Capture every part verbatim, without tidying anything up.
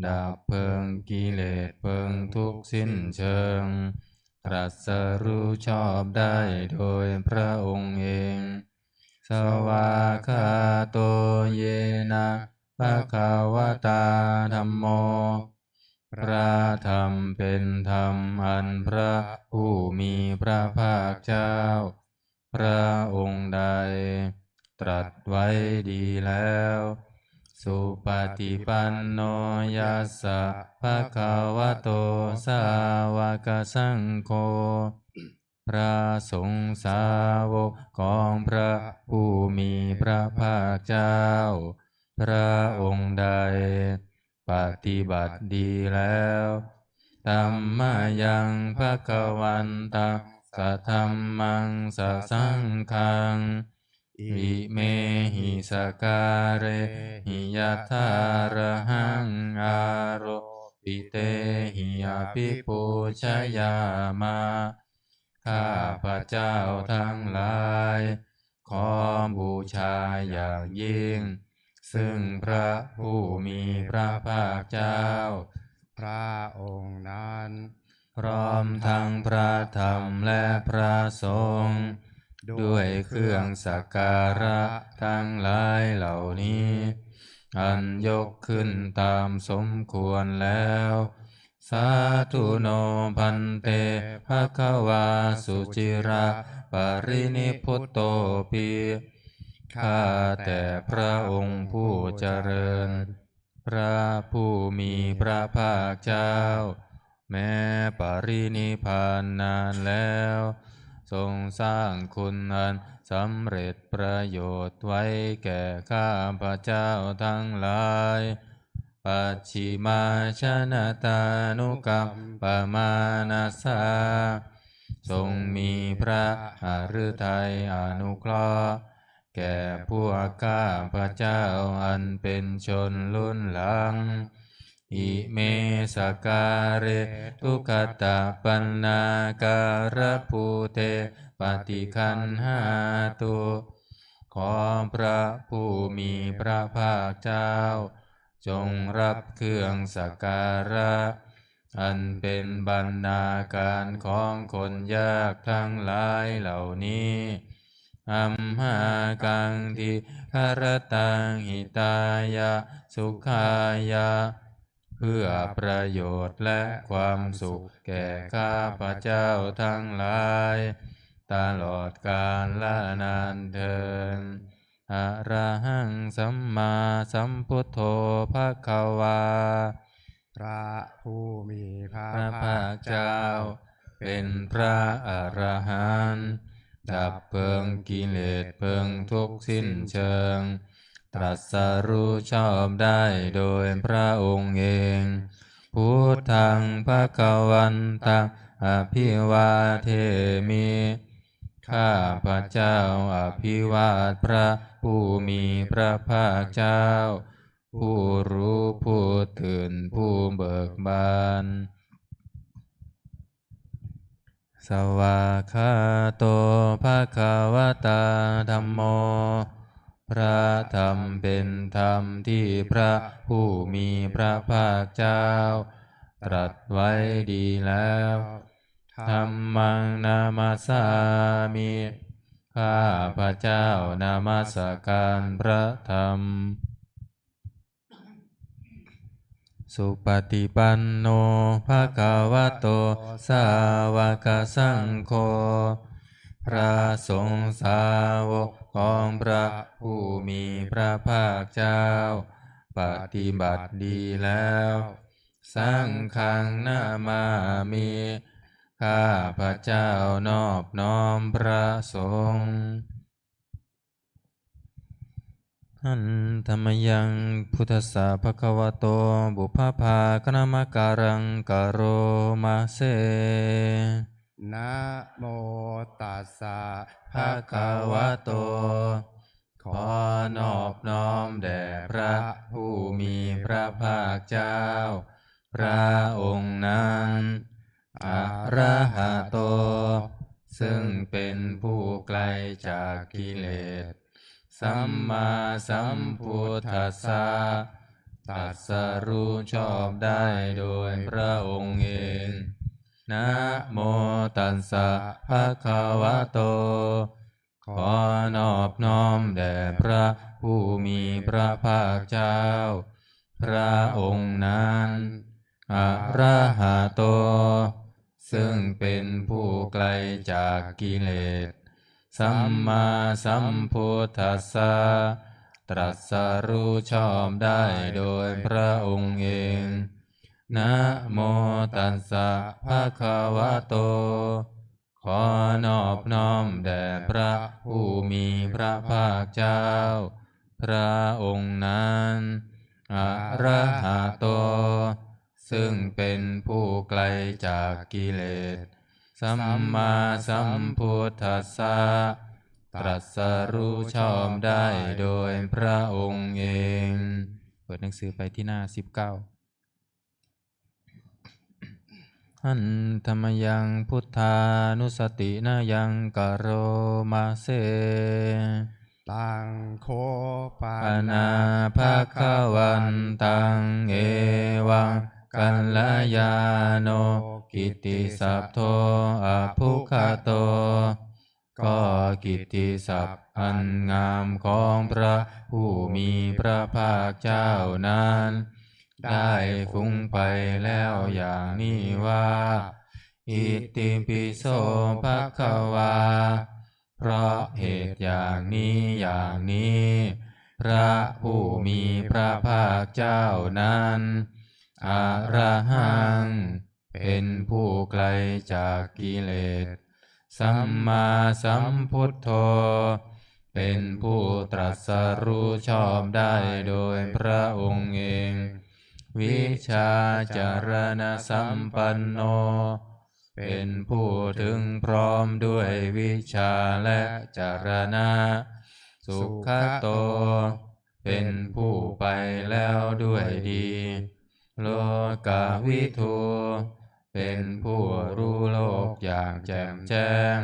ดับเพลิงกิเลสเพลิงทุกข์สิ้นเชิง ตรัสรู้ชอบได้โดยพระองค์เอง Svākkhāto yena bhagavatā dhammo พระธรรมเป็นธรรมอันพระผู้มีพระภาคเจ้า พระองค์ใดตรัสไว้ดีแล้ว Supaṭipanno yassa bhagavato sāvakasaṅgho พระสงฆ์สาวกของพระผู้มีพระภาคเจ้า พระองค์ใดปฏิบัติดีแล้ว Tammayaṃ bhagavantaṃ sadhammaṃ sasaṅghaṃ imehi sakkārehi yathārahaṃ āropitehi abhipūjayāma. ข้าพเจ้าทั้งหลาย ขอบูชาอย่างยิ่ง ซึ่งพระผู้มีพระภาคเจ้า พระองค์นั้น พร้อมทั้งพระธรรมและพระสงฆ์ ด้วยเครื่องสักการะทั้งหลายเหล่านี้ อันยกขึ้นตามสมควรแล้ว Sādhu no bhante bhagavā suciraparinibbutopi ข้าแต่พระองค์ผู้เจริญ พระผู้มีพระภาคเจ้า แม้ปรินิพพานนานแล้ว ทรงสร้างคุณอันสำเร็จประโยชน์ไว้แก่ข้าพเจ้าทั้งหลาย Pacchimājanatānukampamānasā ทรงมีพระหฤทัยอนุเคราะห์ แก่พวกข้าพเจ้าอันเป็นชนรุ่นหลัง Ime sakkāre duggatapaṇṇākārabhūte paṭiggaṇhātu ขอพระผู้มีพระภาคเจ้า จงรับเครื่องสักการะ อันเป็นบรรณาการของคนยากทั้งหลายเหล่านี้ Amhākaṃ dīgharattaṃ hitāya sukhāya เพื่อประโยชน์และความสุขแก่ข้าพเจ้าทั้งหลาย ตลอดกาลนานเทอญ Arahaṃ sammāsambuddho bhagavā พระผู้มีพระ พระภาคเจ้า เป็นพระอรหันต์ ดับเพลิงกิเลสเพลิงทุกข์สิ้นเชิง ตรัสรู้ชอบได้โดยพระองค์เอง Buddhaṃ bhagavantaṃ abhivādemi ข้าพเจ้าอภิวาทพระผู้มีพระภาคเจ้า ผู้รู้ผู้ตื่นผู้เบิกบาน Svākkhāto bhagavatā dhammo พระธรรมเป็นธรรมที่พระผู้มีพระภาคเจ้า ตรัสไว้ดีแล้ว Dhammaṃ namassāmi ข้าพเจ้านมัสการพระธรรม Supaṭipanno bhagavato sāvakasaṅgho พระสงฆ์สาวกของพระผู้มีพระภาคเจ้า ปฏิบัติดีแล้ว Saṅghaṃ namāmi ข้าพเจ้านอบน้อมพระสงฆ์ Handa mayaṃ buddhassa bhagavato pubbabhāganamakāraṃ karoma se. Namo tassa bhagavato ขอนอบน้อมแด่พระผู้มีพระภาคเจ้า พระองค์นั้น arahato ซึ่งเป็นผู้ไกลจากกิเลส sammāsambuddhassa ตรัสรู้ชอบได้โดยพระองค์เอง Namo tassa bhagavato ขอนอบน้อมแด่พระผู้มีพระภาคเจ้า พระองค์นั้น arahato ซึ่งเป็นผู้ไกลจากกิเลส sammāsambuddhassa ตรัสรู้ชอบได้โดยพระองค์เอง Namo tassa bhagavato ขอนอบน้อมแด่พระผู้มีพระภาคเจ้า พระองค์นั้น arahato ซึ่งเป็นผู้ไกลจากกิเลส sammāsambuddhassa ตรัสรู้ชอบได้โดยพระองค์เอง เปิดหนังสือไปที่หน้า สิบเก้า Handa mayaṃ buddhānussatinayaṃ karoma se. Taṃ kho pana bhagavantaṃ evaṃ kalyāṇo kittisabdo abbhuggato ก็กิตติศัพท์อันงามของพระผู้มีพระภาคเจ้านั้น ได้ฟุ้งไปแล้วอย่างนี้ว่า Itipi so bhagavā เพราะเหตุอย่างนี้อย่างนี้ พระผู้มีพระภาคเจ้านั้น arahaṃ เป็นผู้ไกลจากกิเลส sammāsambuddho เป็นผู้ตรัสรู้ชอบได้โดยพระองค์เอง vijjācaraṇasampanno เป็นผู้ถึงพร้อมด้วยวิชชาและจรณะ sugato เป็นผู้ไปแล้วด้วยดี lokavidū เป็นผู้รู้โลกอย่างแจ่มแจ้ง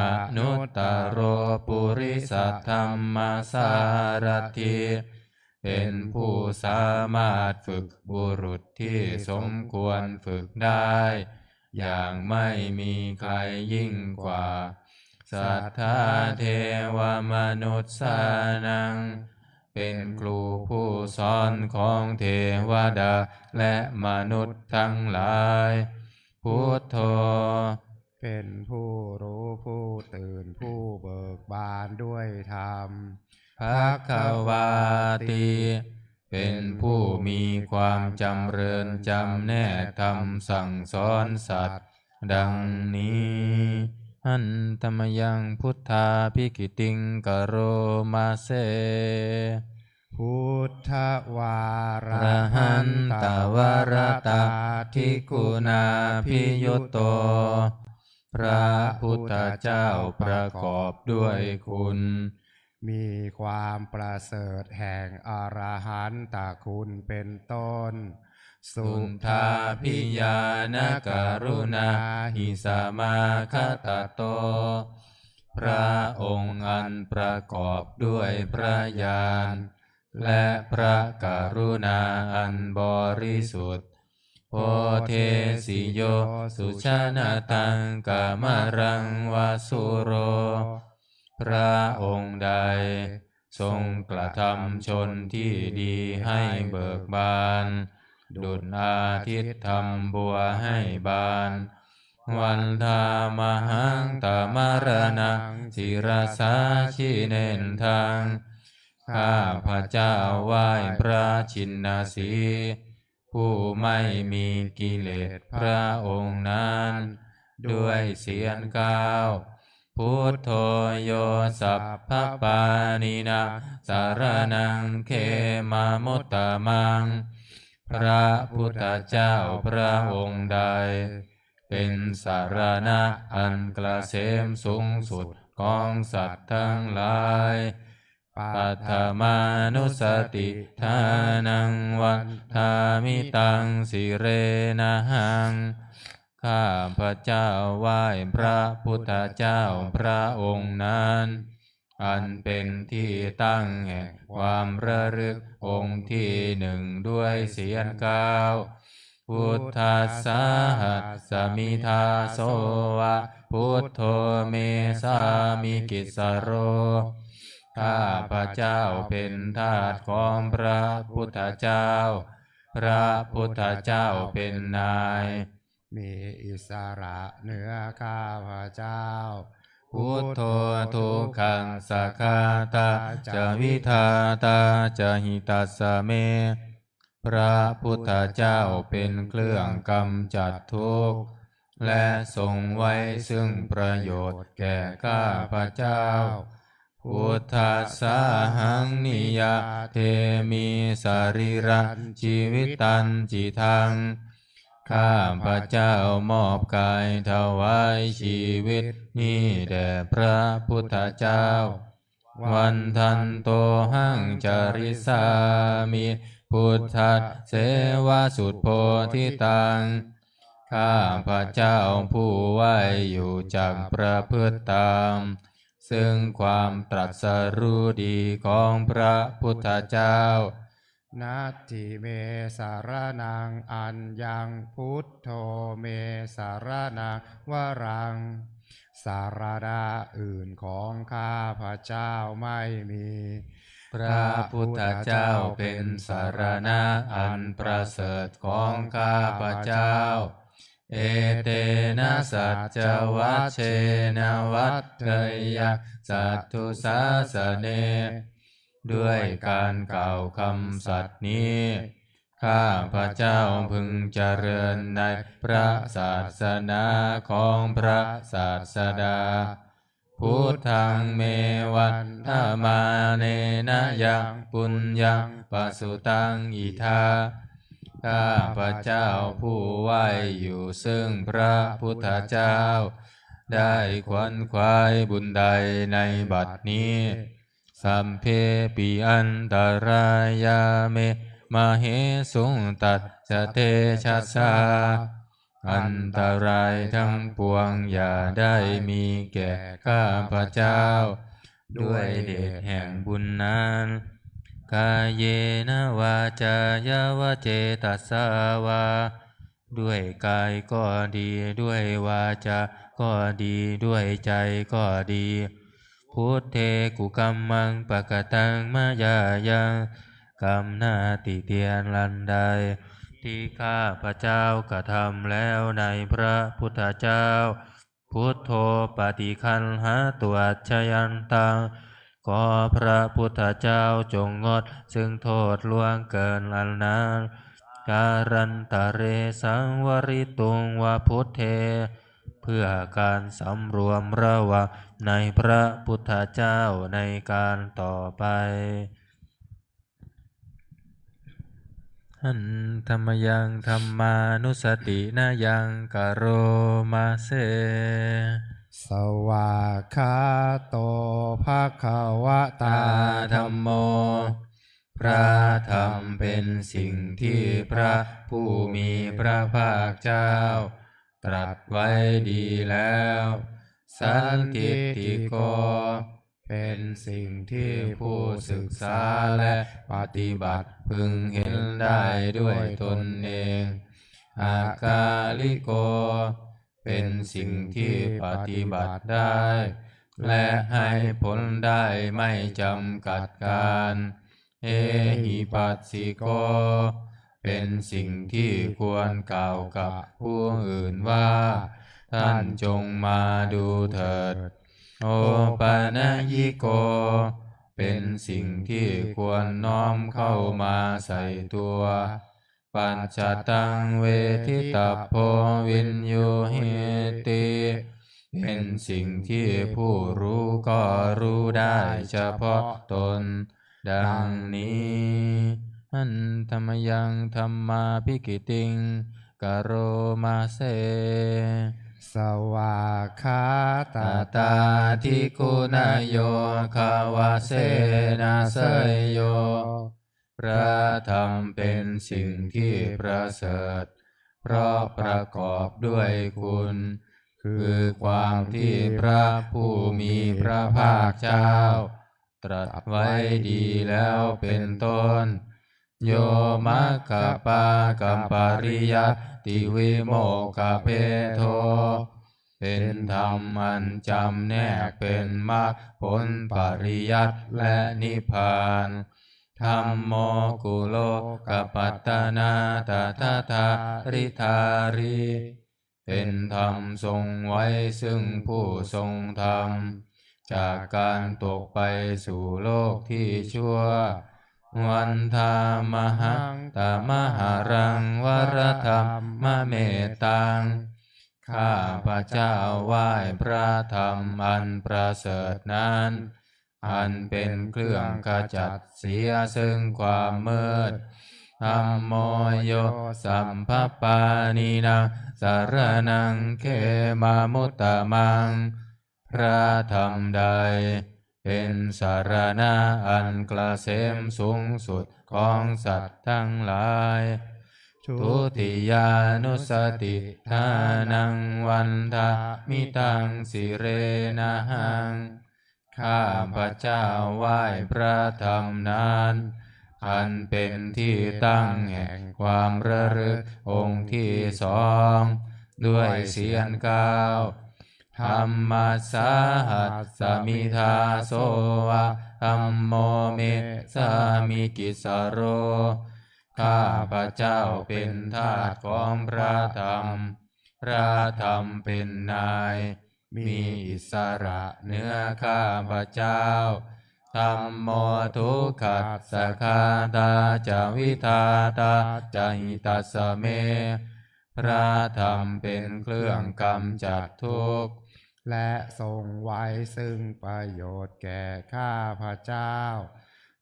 anuttaro purisadammasārathi เป็นผู้สามารถฝึกบุรุษที่สมควรฝึกได้ อย่างไม่มีใครยิ่งกว่า satthā devamanussānaṃ เป็นครูผู้สอนของเทวดาและมนุษย์ทั้งหลาย buddho เป็นผู้รู้ผู้ตื่นผู้เบิกบานด้วยธรรม bhagavāti เป็นผู้มีความจำเริญจำแนกธรรมสั่งสอนสัตว์ ดังนี้ Handa mayaṃ buddhābhigītiṃ karoma se. Buddhavārahantavaratādiguṇābhiyutto Buddho พระพุทธเจ้าประกอบด้วยคุณ มีความประเสริฐแห่งอรหันตคุณเป็นต้น suddhābhiñāṇakaruṇāhi samāgatatto พระองค์อันประกอบด้วยพระญาณ และพระกรุณาอันบริสุทธิ์ bodhesi yo sujanataṃ kamalaṃ va sūro พระองค์ใดทรงกระทำชนที่ดีให้เบิกบาน ดุจอาทิตย์ทำบัวให้บาน vandāmahaṃ tamaraṇaṃ sirasā jinendaṃ ข้าพเจ้าไหว้พระชินสีห์ ผู้ไม่มีกิเลสพระองค์นั้น ด้วยเสียงกล้าว Buddho yo sabbapāṇīnaṃ saraṇaṃ khemam uttamaṃ พระพุทธเจ้าพระองค์ใด เป็นสรณะอันเกษมสูงสุดของสัตว์ทั้งหลาย paṭhamānussatiṭṭhānaṃ vandāmi taṃ sirenahaṃ ข้าพเจ้าไหว้พระพุทธเจ้าพระองค์นั้น อันเป็นที่ตั้งแห่งความระลึกองค์ที่หนึ่งด้วยเสียงกล่าว Buddhassāhasmi dāso va, buddho me sāmikissaro. ข้าพเจ้าเป็นทาสของพระพุทธเจ้า พระพุทธเจ้าเป็นนาย มีอิสระเหนือข้าพเจ้า Buddho dukkhassakātā ca vidhātā ca hitassa me. พระพุทธเจ้าเป็นเครื่องกำจัดทุกข์ และทรงไว้ซึ่งประโยชน์แก่ข้าพเจ้า Buddhassāhaṃ niyyādemi sarīrañjīvitañcidaṃ. ข้าพเจ้ามอบกายถวายชีวิตนี้แด่พระพุทธเจ้า Vandantohaṃ carissāmi buddhasseva suppotitaṃ. ข้าพเจ้าผู้ไหว้อยู่จักประพฤติตาม ซึ่งความตรัสรู้ดีของพระพุทธเจ้า Natthi me saraṇaṃ aññaṃ, buddho me saraṇaṃ varaṃ. สรณะอื่นของข้าพเจ้าไม่มี พระพุทธเจ้าเป็นสรณะอันประเสริฐของข้าพเจ้า Etena saccavajjena vaḍḍheyyaṃ satthu sāsane. ด้วยการกล่าวคำสัตย์นี้ ข้าพเจ้าพึงเจริญในพระศาสนาของพระศาสดา Buddhaṃ me vandamānena yaṃ puññaṃ pasutaṃ idha. ข้าพเจ้าผู้ไหว้อยู่ซึ่งพระพุทธเจ้า ได้ขวนขวายบุญใดในบัดนี้ Sabbepi antarāyā me māhesuṃ tassa tejasā. อันตรายทั้งปวงอย่าได้มีแก่ข้าพเจ้า ด้วยเดชแห่งบุญนั้น Kāyena vācāya va cetasā vā. ด้วยกายก็ดี ด้วยวาจาก็ดี ด้วยใจก็ดี Buddhe kukammaṃ pakataṃ mayā yaṃ. กรรมหน้าติเตียนอันใด ที่ข้าพเจ้ากระทำแล้วในพระพุทธเจ้า Buddho paṭiggaṇhātu accayantaṃ. ขอพระพุทธเจ้าจงงดซึ่งโทษล่วงเกินอันนั้น Kālantare saṃvarituṃ va buddhe. เพื่อการสำรวมระวังในพระพุทธเจ้าในการต่อไป Handa mayaṃ dhammānussatinayaṃ karoma se. Svākkhāto bhagavatā dhammo. พระธรรมเป็นสิ่งที่พระผู้มีพระภาคเจ้าตรัสไว้ดีแล้ว Sandiṭṭhiko เป็นสิ่งที่ผู้ศึกษาและปฏิบัติพึงเห็นได้ด้วยตนเอง Akāliko เป็นสิ่งที่ปฏิบัติได้ และให้ผลได้ไม่จำกัดกาล Ehipassiko เป็นสิ่งที่ควรกล่าวกับผู้อื่นว่า ท่านจงมาดูเถิด Opanayiko เป็นสิ่งที่ควรน้อมเข้ามาใส่ตัว Paccattaṃ veditabbo viññūhīti เป็นสิ่งที่ผู้รู้ก็รู้ได้เฉพาะตน ดังนี้ Handa mayaṃ dhammābhigītiṃ karoma se. Svākkhātatādiguṇayogavasena seyyo. พระธรรมเป็นสิ่งที่ประเสริฐ เพราะประกอบด้วยคุณ คือความที่พระผู้มีพระภาคเจ้า ตรัสไว้ดีแล้วเป็นต้น Yo maggapākapariyattivimokkhabhedo เป็นธรรมอันจำแนกเป็นมรรคผลปริยัติและนิพพาน Dhammo kulokapattanā tadadhāridhārī เป็นธรรมทรงไว้ซึ่งผู้ทรงธรรม จากการตกไปสู่โลกที่ชั่ว Vandāmahaṃ tamaharaṃ varadhammamettaṃ ข้าพเจ้าไหว้พระธรรมอันประเสริฐนั้น อันเป็นเครื่องขจัดเสียซึ่งความมืด Dhammo yo sabbapāṇīnaṃ saraṇaṃ khemamuttamaṃ พระธรรมใดเป็นสรณะอันเกษมสูงสุดของสัตว์ทั้งหลาย Dutiyānussatiṭṭhānaṃ vandāmi taṃ sirenahaṃ ข้าพเจ้าไหว้พระธรรมนั้น อันเป็นที่ตั้งแห่งความระลึกองค์ที่สอง ด้วยเสียงก้าว Dhammassāhasmi dāso va dhammo me sāmikissaro ข้าพเจ้าเป็นทาสของพระธรรม พระธรรมเป็นนาย มีอิสระเหนือข้าพเจ้า Dhammo dukkhassa ghātā ca vidhātā ca hitassa me พระธรรมเป็นเครื่องกำจัดทุกข์ และทรงไว้ซึ่งประโยชน์แก่ข้าพเจ้า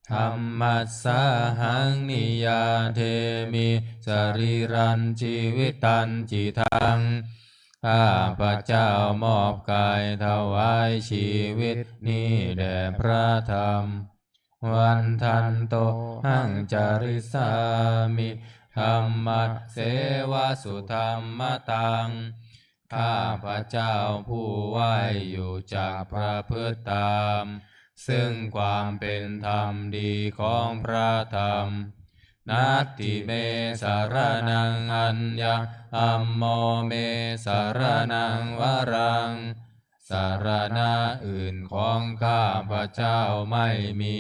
Dhammassāhaṃ niyyādemi sarīrañjīvitañcidaṃ ข้าพเจ้ามอบกายถวายชีวิตนี้แด่พระธรรม Vandantohaṃ carissāmi dhammasseva sudhammataṃ ข้าพเจ้าผู้ไหว้อยู่จักประพฤติตาม ซึ่งความเป็นธรรมดีของพระธรรม Natthi me saraṇaṃ aññaṃ dhammo me saraṇaṃ varaṃ สรณะอื่นของข้าพเจ้าไม่มี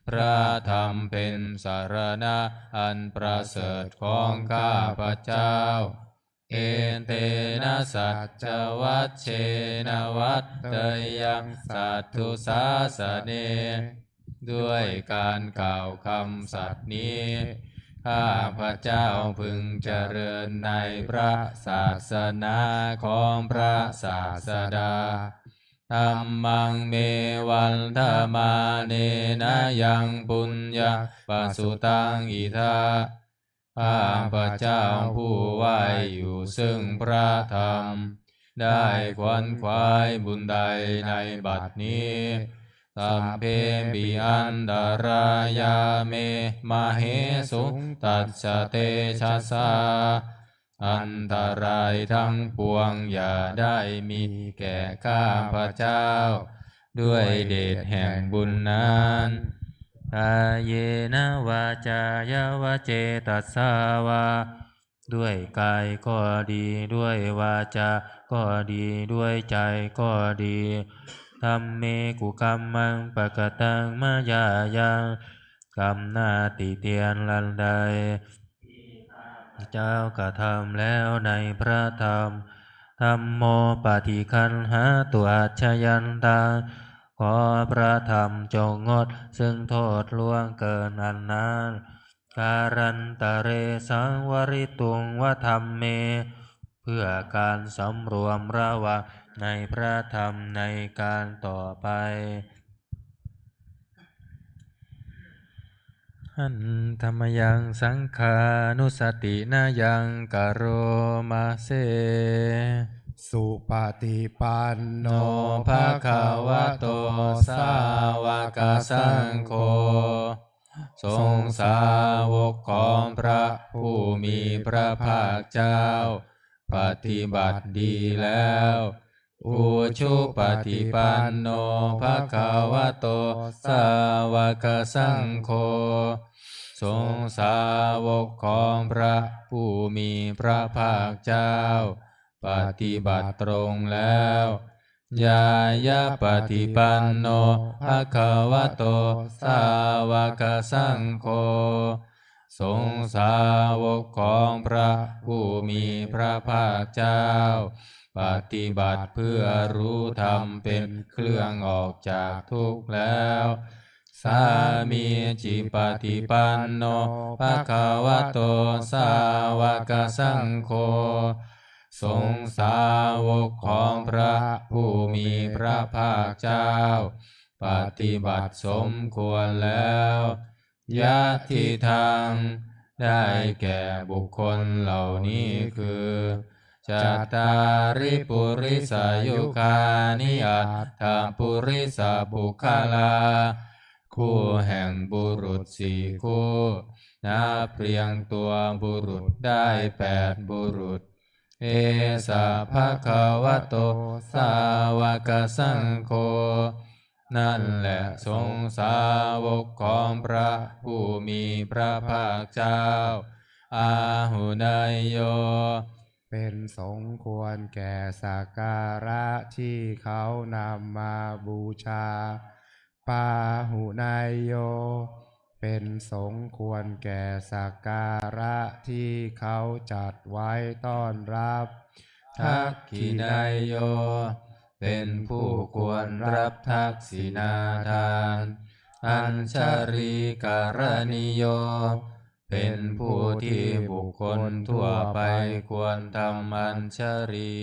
พระธรรมเป็นสรณะอันประเสริฐของข้าพเจ้า Etena saccavajjena vaḍḍheyyaṃ satthu sāsane ด้วยการกล่าวคำสัตย์นี้ ข้าพเจ้าพึงเจริญในพระศาสนาของพระศาสดา Dhammaṃ me vandamānena yaṃ puññaṃ pasutaṃ idha ข้าพเจ้าผู้ไหว้อยู่ซึ่งพระธรรม ได้ขวนขวายบุญใดในบัดนี้ Sabbepi antarāyā me māhesuṃ tassa tejasā อันตรายทั้งปวงอย่าได้มีแก่ข้าพเจ้า ด้วยเดชแห่งบุญนั้น Kāyena vācāya va cetasā vā ด้วยกายก็ดี ด้วยวาจาก็ดี ด้วยใจก็ดี Dhamme kukammaṃ pakataṃ mayā yaṃ กรรมหน้าติเตียนอันใด เจ้ากระทำแล้วในพระธรรม Dhammo paṭiggaṇhātu accayantaṃ ขอพระธรรมจงงดซึ่งโทษล่วงเกินอันนั้น Kālantare saṃvarituṃ va dhamme เพื่อการสำรวมระวังในพระธรรมในการต่อไป Handa mayaṃ saṅghānussatinayaṃ karoma se. Supaṭipanno bhagavato sāvakasaṅgho ทรงสาวกของพระผู้มีพระภาคเจ้า ปฏิบัติดีแล้ว Ujupaṭipanno bhagavato sāvakasaṅgho สงฆ์สาวกของพระผู้มีพระภาคเจ้า ปฏิบัติตรงแล้ว Ñāyapaṭipanno bhagavato sāvakasaṅgho สงฆ์สาวกของพระผู้มีพระภาคเจ้า ปฏิบัติเพื่อรู้ธรรมเป็นเครื่องออกจากทุกข์แล้ว Sāmīcipaṭipanno bhagavato sāvakasaṅgho สงฆ์สาวกของพระผู้มีพระภาคเจ้า ปฏิบัติสมควรแล้ว Yadidaṃ ได้แก่บุคคลเหล่านี้คือ Cattāri purisayugāni aṭṭha purisapuggalā คู่แห่งบุรุษสี่คู่ นับเรียงตัวบุรุษได้แปดบุรุษ Esa bhagavato sāvakasaṅgho นั่นแหละสงฆ์สาวกของพระผู้มีพระภาคเจ้า Āhuneyyo เป็นสงฆ์ควรแก่สักการะที่เขานำมาบูชา Pāhuneyyo เป็นสงฆ์ควรแก่สักการะที่เขาจัดไว้ต้อนรับ Dakkhiṇeyyo เป็นผู้ควรรับทักษิณาทาน Añjalikaraṇīyo เป็นผู้ที่บุคคลทั่วไปควรทำอัญชลี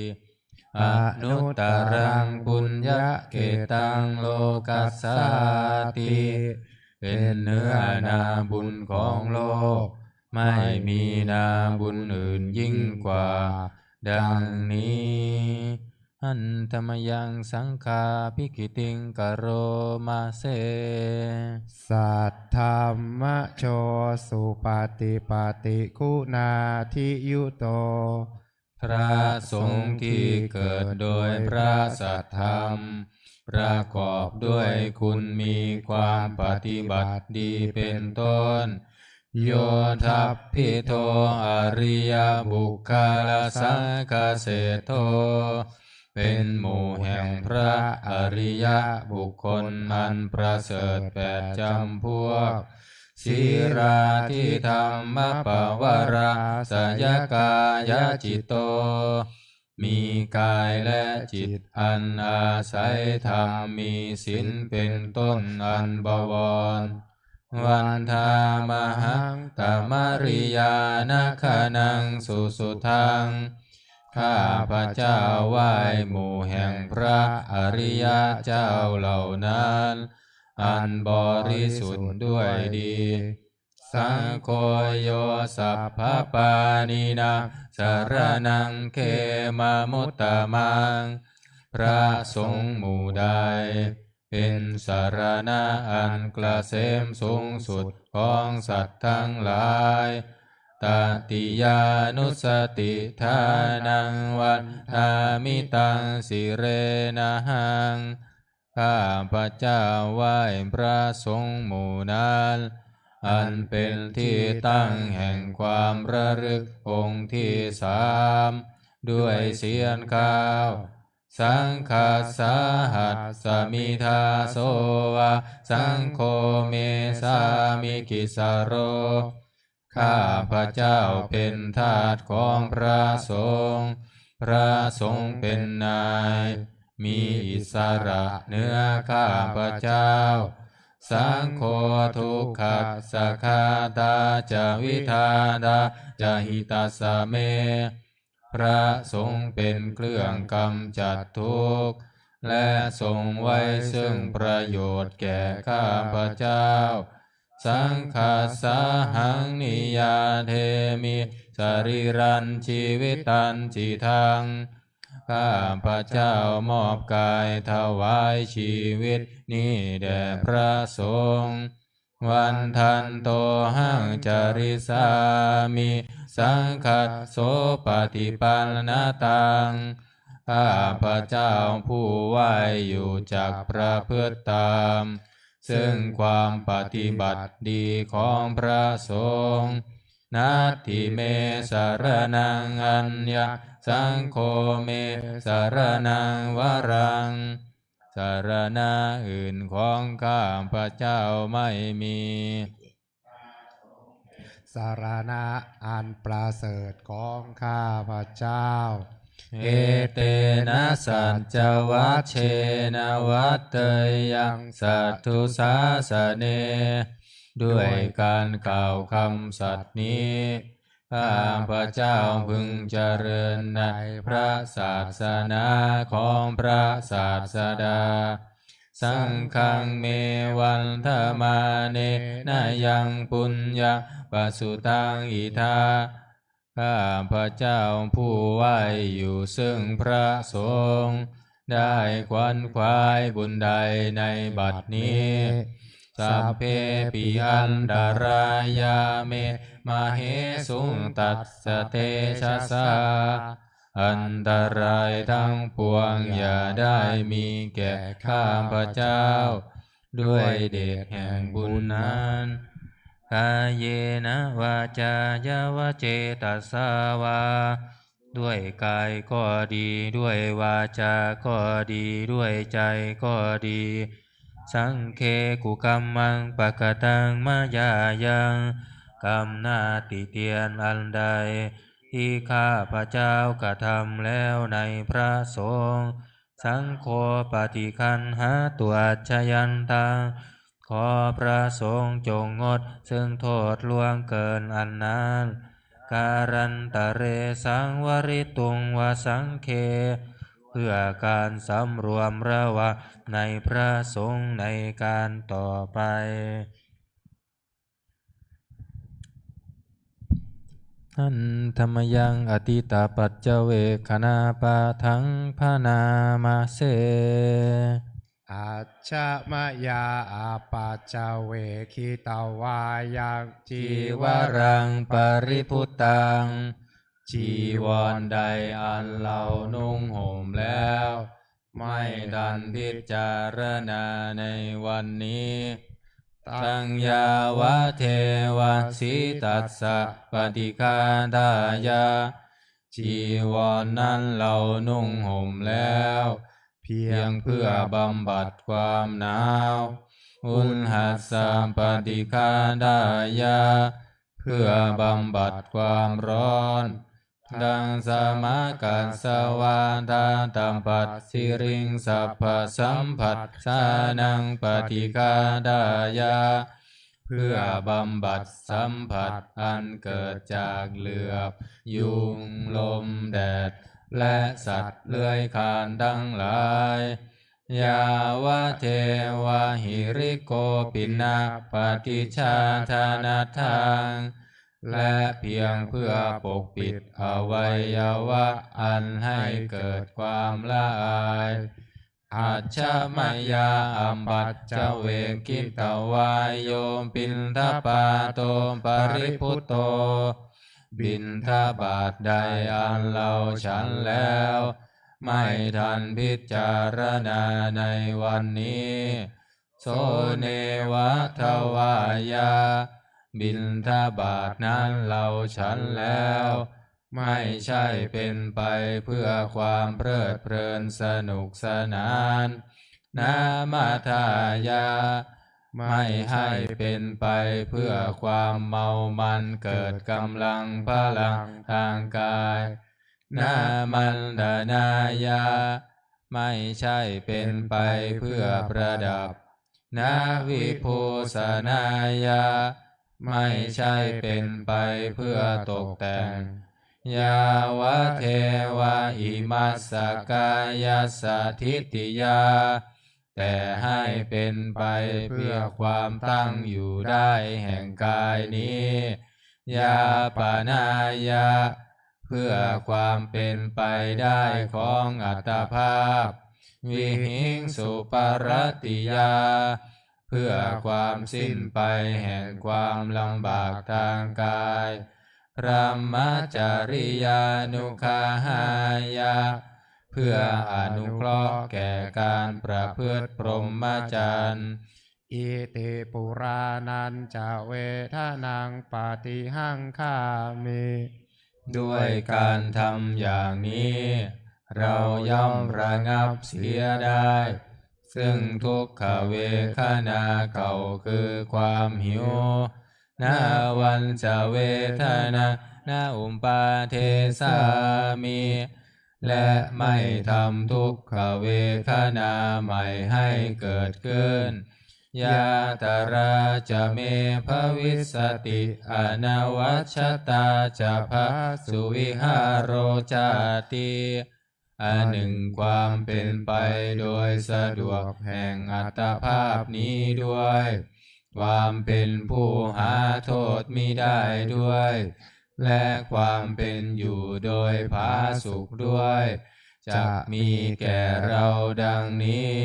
Anuttaraṃ puññakkhettaṃ lokassāti เป็นเนื้อนาบุญของโลก ไม่มีนาบุญอื่นยิ่งกว่า ดังนี้ Handa mayaṃ saṅghābhigītiṃ karoma se. Saddhammajo supaṭipattiguṇādiyutto พระสงฆ์ที่เกิดโดยพระสัทธรรม ประกอบด้วยคุณมีความปฏิบัติดีเป็นต้น Yoṭṭhabbidho ariyapuggalasaṅghaseṭṭho เป็นหมู่แห่งพระอริยบุคคลอันประเสริฐแปดจำพวก Sīlādidhammapavarāsayakāyacitto มีกายและจิตอันอาศัยธรรม มีศีลเป็นต้นอันบวร Vandāmahaṃ tamariyāna gaṇaṃ susuddhaṃ ข้าพเจ้าไหว้หมู่แห่งพระอริยเจ้าเหล่านั้น อันบริสุทธิ์ด้วยดี Saṅgho yo sabbapāṇīnaṃ saraṇaṃ khemamuttamaṃ พระสงฆ์หมู่ใด เป็นสรณะอันเกษมสูงสุดของสัตว์ทั้งหลาย Tatiyānussatiṭṭhānaṃ vandāmi taṃ sirenahaṃ ข้าพเจ้าไหว้พระสงฆ์หมู่นั้น อันเป็นที่ตั้งแห่งความระลึกองค์ที่สาม ด้วยเสียงกล่าว Saṅghassa hasmi dāso va, saṅgho me sāmikissaro ข้าพเจ้าเป็นทาสของพระสงฆ์ พระสงฆ์เป็นนาย มีอิสระเหนือข้าพเจ้า Saṅgho dukkhassa ghātā ca vidhātā ca hitassa me พระสงฆ์เป็นเครื่องกำจัดทุกข์ และทรงไว้ซึ่งประโยชน์แก่ข้าพเจ้า Saṅghassāhaṃ niyyādemi sarīrañjīvitañcidaṃ ข้าพเจ้ามอบกายถวายชีวิตนี้แด่พระสงฆ์ Vandantohaṃ carissāmi saṅghassopaṭipannataṃ ข้าพเจ้าผู้ไหว้อยู่จักประพฤติตาม ซึ่งความปฏิบัติดีของพระสงฆ์ Natthi me saraṇaṃ aññaṃ, saṅgho me saraṇaṃ varaṃ. สรณะอื่นของข้าพเจ้าไม่มี สรณะอันประเสริฐของข้าพเจ้า Etena saccavajjena vaḍḍheyyaṃ satthusāsane. ด้วยการกล่าวคำสัตย์นี้ ข้าพเจ้าพึงเจริญในพระศาสนาของพระศาสดา Saṅghaṃ me vandamānena yaṃ puññaṃ pasutaṃ idha. ข้าพเจ้าผู้ไหว้อยู่ซึ่งพระสงฆ์ ได้ขวนขวายบุญใดในบัดนี้ Sabbepi antarāyā me māhesuṃ tassa tejasā. อันตรายทั้งปวงอย่าได้มีแก่ข้าพเจ้า ด้วยเดชแห่งบุญนั้น Kāyena vācāya va cetasā vā. ด้วยกายก็ดี ด้วยวาจาก็ดี ด้วยใจก็ดี Saṅghe kukammaṃ pakataṃ mayā yaṃ. กรรมหน้าติเตียนอันใด ที่ข้าพเจ้ากระทำแล้วในพระสงฆ์ Saṅgho paṭiggaṇhātu accayantaṃ. ขอพระสงฆ์จงงดซึ่งโทษล่วงเกินอันนั้น Kālantare saṃvarituṃ va saṅghe. เพื่อการสำรวมระวังในพระสงฆ์ในการต่อไป Handa mayaṃ atītapaccavekkhaṇapāṭhaṃ bhaṇāma se. Ajja mayā apaccavekkhitvā yaṃ cīvaraṃ paribhuttaṃ. จีวรใดอันเรานุ่งห่มแล้ว ไม่ทันพิจารณาในวันนี้ Taṃ yāvadeva sītassa paṭighātāya. จีวรนั้นเรานุ่งห่มแล้ว เพียงเพื่อบำบัดความหนาว Uṇhassa paṭighātāya. เพื่อบำบัดความร้อน Taṃ samaggassa vātātapasiriṃ sabbasamphassānaṃ paṭighātāya. เพื่อบำบัดสัมผัสอันเกิดจากเหลือบ ยุง ลม แดด และสัตว์เลื้อยคลานทั้งหลาย Yāvadeva hirikopinapaṭicchādanatthaṃ. และเพียงเพื่อปกปิดอวัยวะอันให้เกิดความละอาย Ajja mayā apaccavekkhitvā yo piṇḍapāto paribhutto. บิณฑบาตใดอันเราฉันแล้ว ไม่ทันพิจารณาในวันนี้ So neva davāya. บิณฑบาตนั้นเราฉันแล้ว ไม่ใช่เป็นไปเพื่อความเพลิดเพลินสนุกสนาน Na madāya. ไม่ให้เป็นไปเพื่อความเมามันเกิดกำลังพลังทางกาย Na maṇḍanāya. ไม่ใช่เป็นไปเพื่อประดับ Na vibhūsanāya. ไม่ใช่เป็นไปเพื่อตกแต่ง Yāvadeva imassa kāyassa ṭhitiyā. แต่ให้เป็นไปเพื่อความตั้งอยู่ได้แห่งกายนี้ Yāpanāya. เพื่อความเป็นไปได้ของอัตภาพ Vihiṃsuparatiyā. เพื่อความสิ้นไปแห่งความลำบากทางกาย brahmacariyānuggahāya เพื่ออนุเคราะห์แก่การประพฤติพรหมจรรย์ Iti purāṇañca vedanaṃ paṭihaṅkhāmi. ด้วยการทำอย่างนี้ เราย่อมระงับเสียได้ ซึ่งทุกขเวทนาเก่าคือความหิว nāvañca vedanaṃ na uppādessāmi และไม่ทำทุกขเวทนาใหม่ให้เกิดขึ้น yātrā ca me bhavissati anavajjatā ca phāsuvihāro cāti อันหนึ่งความเป็นไปโดยสะดวกแห่งอัตภาพนี้ด้วย ความเป็นผู้หาโทษมิได้ด้วย และความเป็นอยู่โดยผาสุกด้วย จะมีแก่เราดังนี้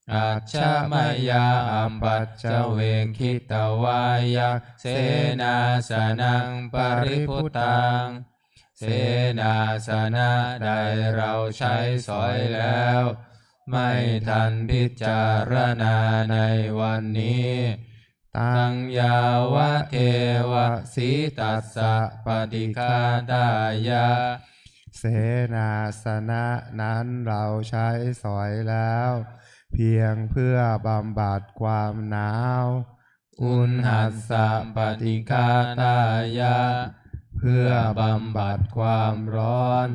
Ajja mayā apaccavekkhitvā yaṃ senāsanaṃ paribhuttaṃ เสนาสนะใดเราใช้สอยแล้ว ไม่ทันพิจารณาในวันนี้ taṃ yāvadeva sītassa paṭighātāya เสนาสนะนั้นเราใช้สอยแล้ว เพียงเพื่อบำบัดความหนาว uṇhassa paṭighātāya เพื่อบำบัดความร้อน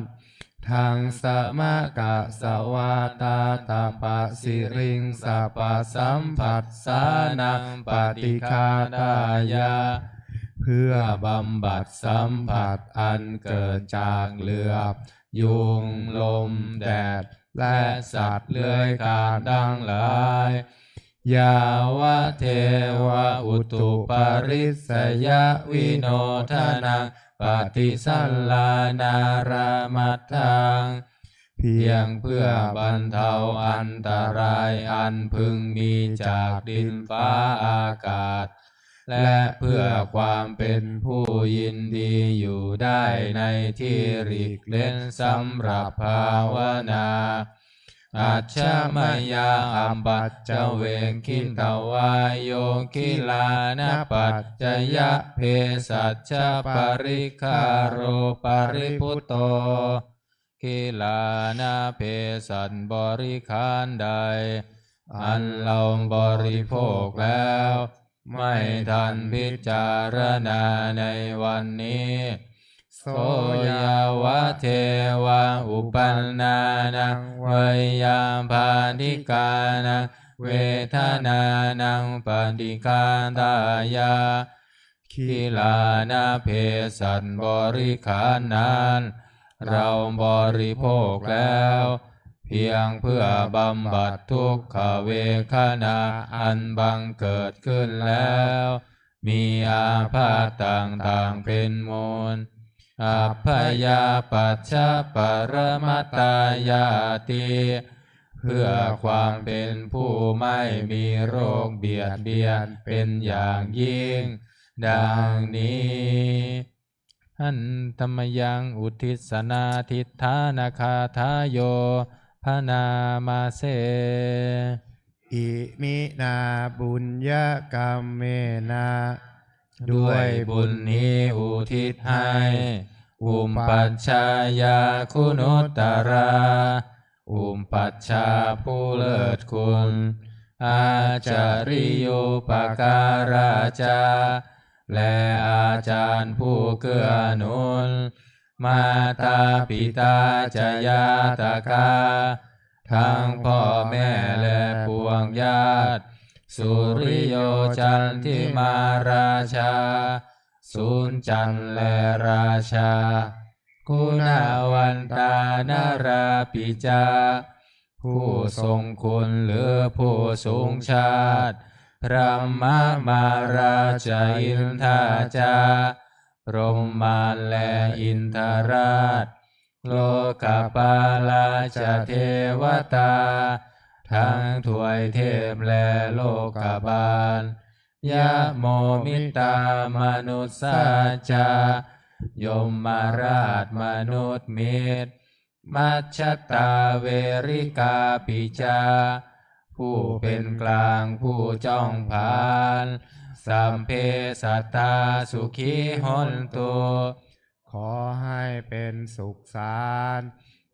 ḍaṃsamakasavātātapasiriṃsapasamphassānaṃ paṭighātāya เพื่อบำบัดสัมผัสอันเกิดจากเหลือบ ยุง ลม แดด และสัตว์เลื้อยคลานทั้งหลาย yāvadeva utuparissayavinodanaṃ paṭisallānārāmatthaṃ เพียงเพื่อบรรเทาอันตรายอันพึงมีจากดินฟ้าอากาศ และเพื่อความเป็นผู้ยินดีอยู่ได้ในที่หลีกเล่นสำหรับภาวนา Ajja mayā apaccavekkhitvā yo gilānapaccayabhesajjaparikkhāro paribhutto กิลานาเภสัชบริขารใด อันเราบริโภคแล้ว ไม่ทันพิจารณาในวันนี้ so yāvadeva uppannānaṃ veyyābādhikānaṃ vedanānaṃ paṭighātāya กิลานาเภสัชบริขารนั้น เราบริโภคแล้ว เพียงเพื่อบำบัดทุกขเวทนาอันบังเกิดขึ้นแล้ว มีอาพาธต่างๆเป็นมูล abyāpajjhaparamatāyāti เพื่อความเป็นผู้ไม่มีโรคเบียดเบียนเป็นอย่างยิ่ง ดังนี้ Handa mayaṃ uddissanādhiṭṭhānagāthāyo bhaṇāma se. Iminā puññakammena ด้วยบุญนี้อุทิศให้ upajjhāyā guṇuttarā อุปัชฌาย์ผู้เลิศคุณ ācariyūpakārā ca และอาจารย์ผู้เกื้อหนุน mātā pitā ca ñātakā ทั้งพ่อแม่และปวงญาติ suriyo candimā rājā สุญจันทร์และราชา guṇavantā narāpi ca ผู้ทรงคุณหรือผู้สูงชาติ brahmamārā ca indā ca พรหมมารและอินทราช lokapālā ca devatā ทั้งทวยเทพและโลกบาล yamo mittā manussā ca ยมราชมนุษย์มิตร มัจจตาเวริกาปิจา ผู้เป็นกลางผู้จ้องผลาญ สัพเพสัตตาสุขีโหนตุ ขอให้เป็นสุขสาร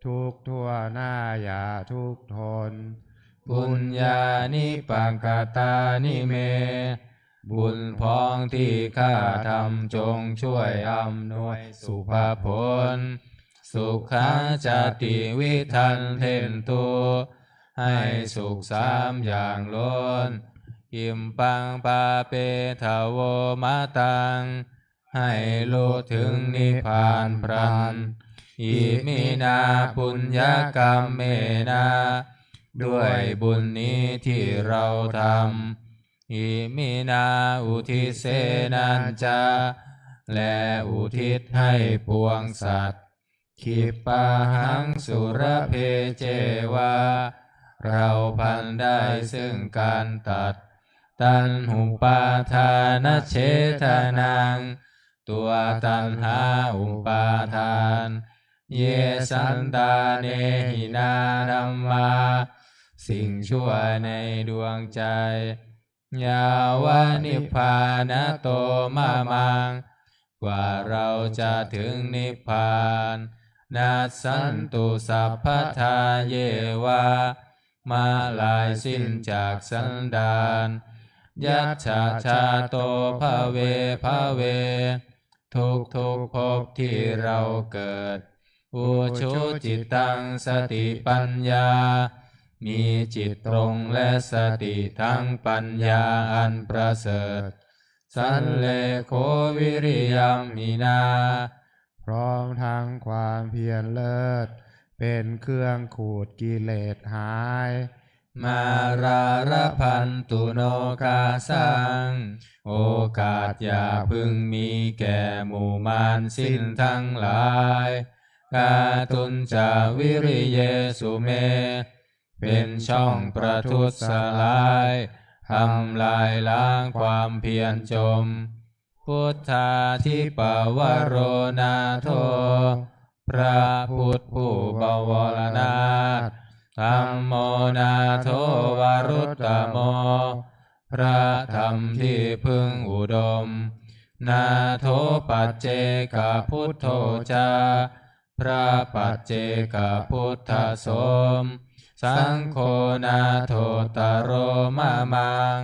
ทุกทั่วหน้าอย่าทุกข์ทน ปุญญานิปกตานิเม บุญพ้องที่ข้าทำจงช่วยอำนวยสุภผล สุขาจาติวิทันเทนตุ ให้สุขสามอย่างล้น กิมปังปาเปทโวมะตัง ให้รู้ถึงนิพพานพลัน อิมินาปุญญกรรมเมนะ ด้วยบุญนี้ที่เราทำ อิมินาอุทิเสนะจะ และอุทิศให้ปวงสัตว์ ขิปปาหังสุรเพเจวะ เราพลันได้ซึ่งการตัด ตัณหุปาทานเฉทนัง ตัวตัณหาอุปาทาน เยสันตาเนหินาธัมมา สิ่งชั่วในดวงใจ ยาวะนิพพานะโตมะมัง กว่าเราจะถึงนิพพาน นัสสันตุสัพพทาเยวะ มะลายสิ้นจากสันดาน ยัจฉาชาโตภะเวภะเว ทุกทุกๆภพที่เราเกิด อุชุจิตตังสติปัญญา มีจิตตรงและสติทั้งปัญญาอันประเสริฐ สัลเลโขวิริยัมหินา พร้อมทั้งความเพียรเลิศ เป็นเครื่องขูดกิเลสหาย มาราระพันตุโนคาสัง โอกาสอย่าพึงมีแก่หมู่มารสิ้นทั้งหลาย กาตุญจาวิริเยสุเม เป็นช่องประทุษร้าย ทำลายล้างความเพียรจม พุทธาธิปวโรนาโถ พระพุทธผู้บวรนาถ ธัมโมนาโถวรุตตโม พระธรรมที่พึ่งอุดม นาโถปัจเจกพุทโธจา พระปัจเจกพุทธสม สังโฆนาโถตโรมะมัง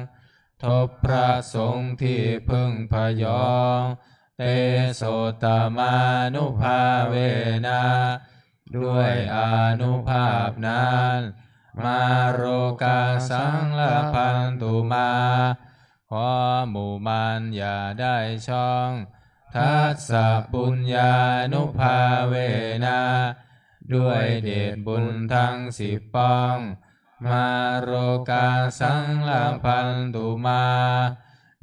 ทบพระสงฆ์ที่พึ่งพยอง เตโสตมานุภาเวนะ ด้วยอานุภาพนั้น มาโรกาสังลพันตุมา ขอหมู่มารอย่าได้ช่อง ทัสสะปุญญานุภาเวนะ ด้วยเดชบุญทั้งสิบป้อง มาโรกาสังลพันตุมา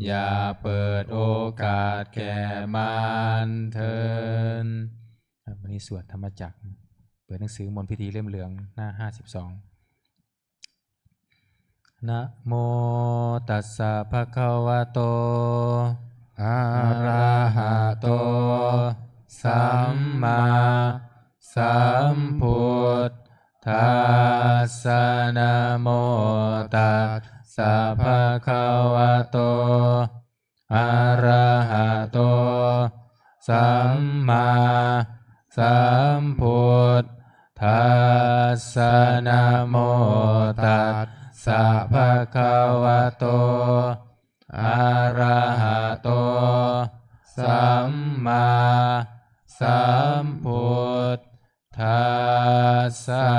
อย่าเปิดโอกาสแก่มารเทอญ วันนี้สวดธรรมจักร เปิดหนังสือมนต์พิธีเล่มเหลือง หน้าห้าสิบสอง นะโมตัสสะภะคะวะโต อะระหะโต สัมมาสัมพุทธัสสะ นะโมตัสสะภะคะวะโต อะระหะโต สัมมาสัมพุทธัสสะ นะโมตัสสะภะคะวะโต อะระหะโต สัมมาสัมพุทธัสสะ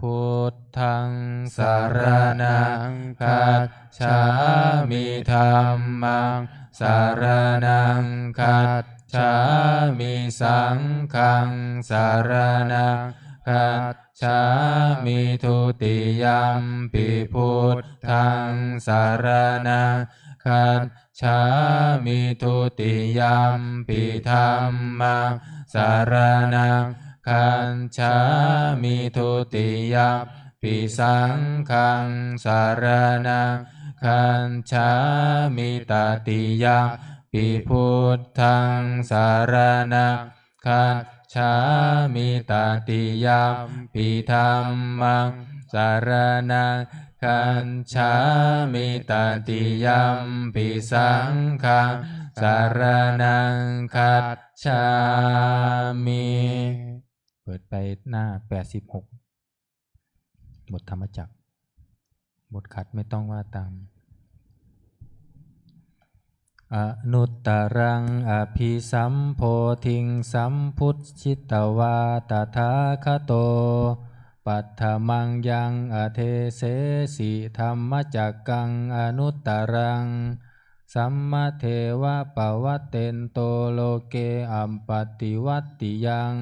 พุทธังสะระณังคัจฉามิ ธัมมังสะระณังคัจฉามิ สังฆังสะระณังคัจฉามิ ทุติยัมปิพุทธังสะระณังคัจ ฉามิ ทุติยัมปิธัมมังสะระณังคัจฉามิ ทุติยัมปิสังฆังสะระณังคัจฉามิ ตติยัม Tatiyampi buddhaṃ saraṇaṃ gacchāmi. Tatiyampi dhammaṃ saraṇaṃ gacchāmi. Tatiyampi saṅghaṃ saraṇaṃ gacchāmi. เปิดไปหน้าแปดสิบหก บทธรรมจักร บทขัดไม่ต้องว่าตาม Anuttaraṃ abhisambodhiṃ sambujjhitvā tathāgato paṭhamaṃ yaṃ adesesi dhammacakkaṃ anuttaraṃ sammadeva pavattento loke appaṭivattiyaṃ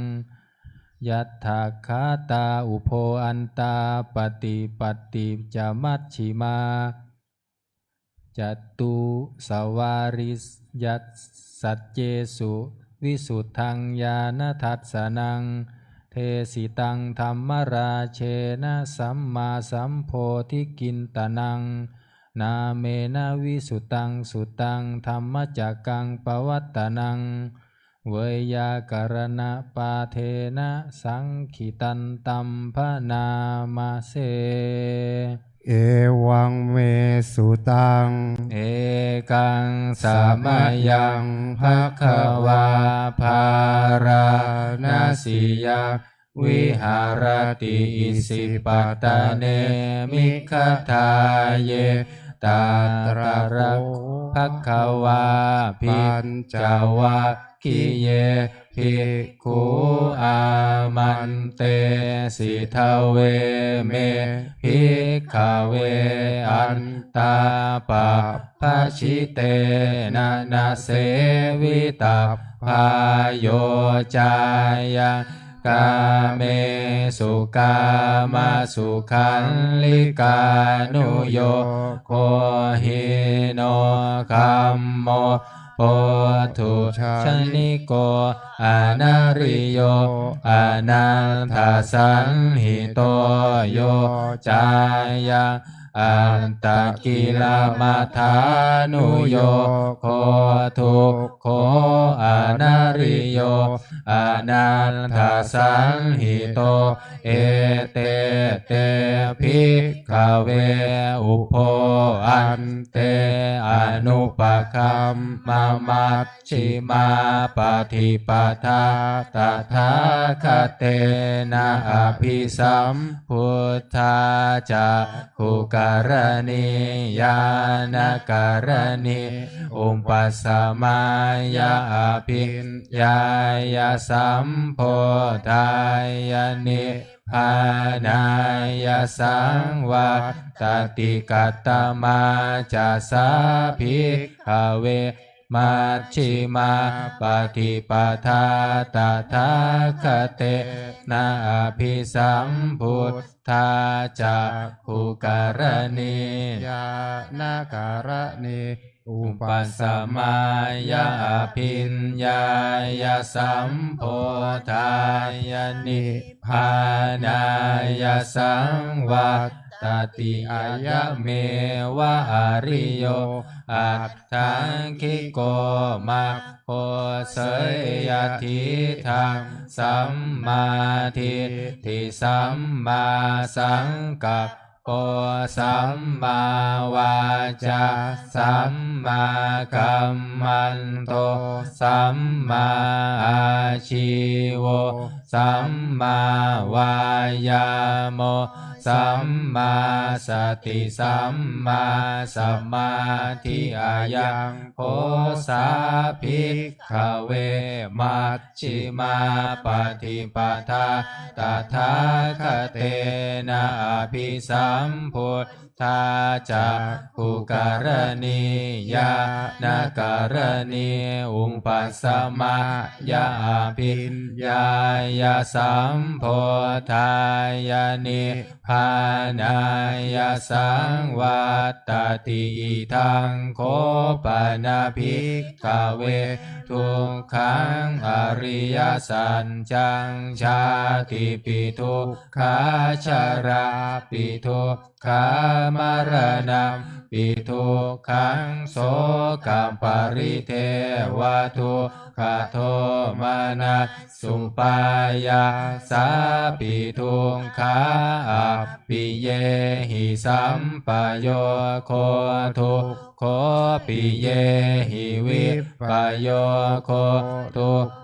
yatthākkhātā ubho antā paṭipatti ca majjhimā catusavāriyasaccesu visuddhaṃ ñāṇadassanaṃ desitaṃ dhammarājena sammāsambodhikittanaṃ nāmena visuddhaṃ sutaṃ dhammacakkaṃ pavattanaṃ veyyākaraṇapāṭhena saṅkhittaṃ taṃ bhaṇāma se. Evaṃ me sutaṃ. Ekaṃ samayaṃ bhagavā bārāṇasiyaṃ viharati isipatane migadāye. Tatra kho bhagavā pañcavag giye bhikkhū āmantesi: Dveme, bhikkhave, antā pabbajitena na sevitabbā. Yo cāyaṃ kāmesu kāmasukhallikānuyogo hīno gammo pothujjaniko anariyo anatthasañhito, yo cāyaṃ attakilamathānuyogo dukkho anariyo anatthasañhito. Ete te, bhikkhave, ubho ante anupagamma majjhimā paṭipadā tathāgatena abhisambuddhā cakkhukaraṇī ñāṇakaraṇī upasamāya abhiññāya sambodhāya nibbānāya saṃvattati. Katamā ca sā, bhikkhave, majjhimā paṭipadā tathāgatena abhisambuddhā cakkhukaraṇī ñāṇakaraṇī upasamāya abhiññāya sambodhāya nibbānāya saṃvattati. Ayameva ariyo aṭṭhaṅgiko maggo, seyyathīdaṃ: sammādiṭṭhi sammāsaṅkappo sammāvācā sammākammanto sammāājīvo sammāvāyāmo sammāsati sammāsamādhi. Ayaṃ kho sā, bhikkhave, maj jjhimā paṭipadā tathāgatena abhisambuddhā cakkhukaraṇī ñāṇakaraṇī upasamāya abhiññāya sambodhāya ni bbānāya saṃvattati. Idaṃ kho pana, bhikkhave, dukkhaṃ ariyasaccaṃ: jātipi dukkhā jarāpi dukkhā dukkhamaraṇampi dukkhaṃ, sokaparidevadukkhadomanassupāyāsāpi dukkhā, appiyehi sampayogo dukkho, piyehi vippayogo dukkho,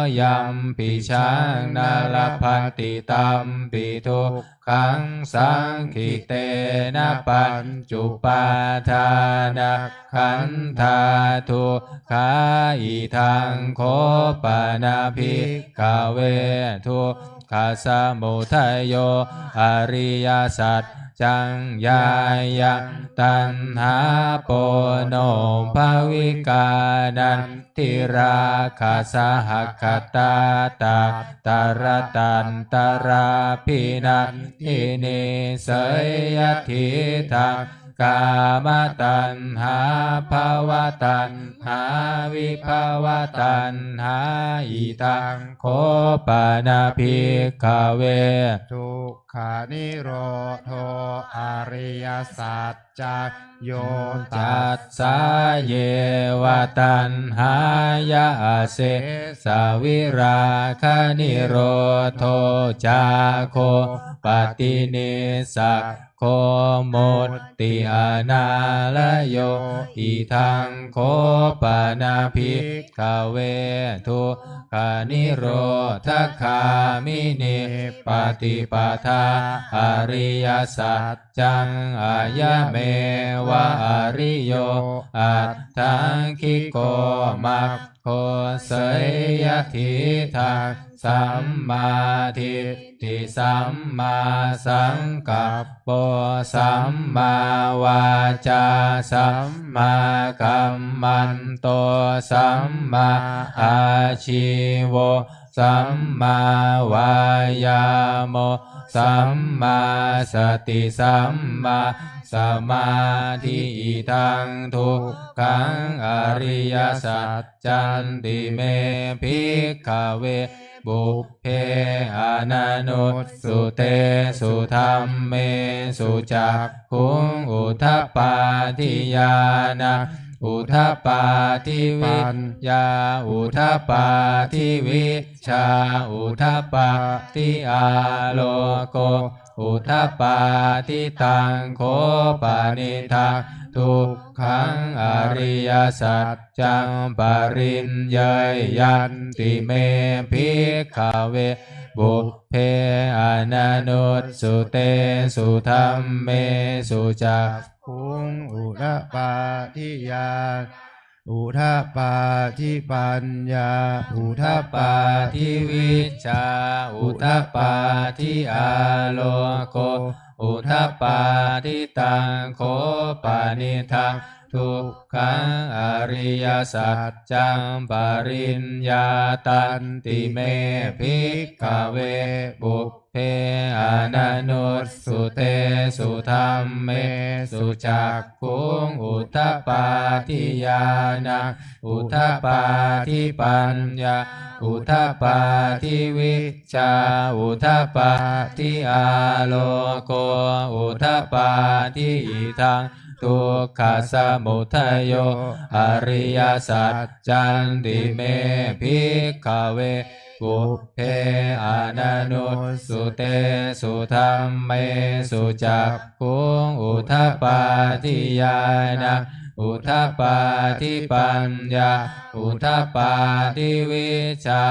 yampicchaṃ na labhati tampi dukkhaṃ, saṅkhittena pañcupādānakkhandhā dukkhā. Idaṃ kho pana bhikkhave dukkhasamudayo ariyasaccaṃ, yāyaṃ taṇhā ponobbhavikā nandirāgasahagatā tatra tantarābhinandinī, seyyathidaṃ kāmataṇhā bhavataṇhā vibhavataṇhā. Idaṃ kho pana bhikkhave duk kha nirodho ariyasaccaṃ, yo cassāyeva taṇhāya asesavirāganirodho cāgo paṭinissaggo mutti anālayo. Idaṃ kho pana bhikkhave dukkhanirodhagāminī paṭipadā ariyasaccaṃ, ayameva ariyo aṭṭhaṅgiko maggo, seyyathidaṃ sammādiṭṭhi sammāsaṅkappo sammāvācā sammākammanto sammāājīvo sammāvāyāmo sammāsati sammāsamādhi. Idaṃ dukkhaṃ ariyasaccanti me bhikkhave pubbe ananussutesu dhammesu cakkhuṃ udapādi ñāṇaṃ udapādi paññā udapādi vijjā udapādi āloko udapādi. Taṃ kho panidaṃ dukkhaṃ ariyasaccaṃ pariññeyyanti me bhikkhave pubbe ananussutesu dhammesu cakkhuṃ udapādi ñāṇaṃ udapādi paññā udapādi vijjā udapādi āloko udapādi. Taṃ kho panidaṃ dukkhaṃ ariyasaccaṃ pariññātanti me bhikkhave pubbe ananussutesu dhammesu cakkhuṃ udapādi ñāṇaṃ udapādi paññā udapādi vijjā udapādi āloko udapādi. Idaṃ dukkhasamudayo ariyasaccanti me bhikkhave pubbe ananussutesu dhammesu cakkhuṃ udapādi ñāṇaṃ udapādi paññā udapādi vijjā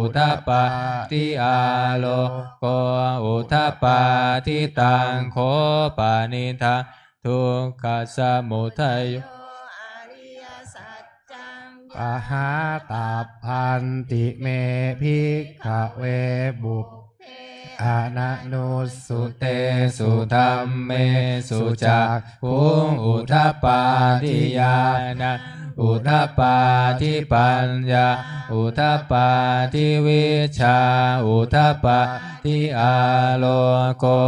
udapādi āloko udapādi. Taṃ kho panidaṃ dukkhasamudayo ariyasaccaṃ pahātabbanti me bhikkhave pubbe ananussutesu dhammesu cakkhuṃ udapādi ñāṇaṃ udapādi paññā udapādi vijjā udapādi āloko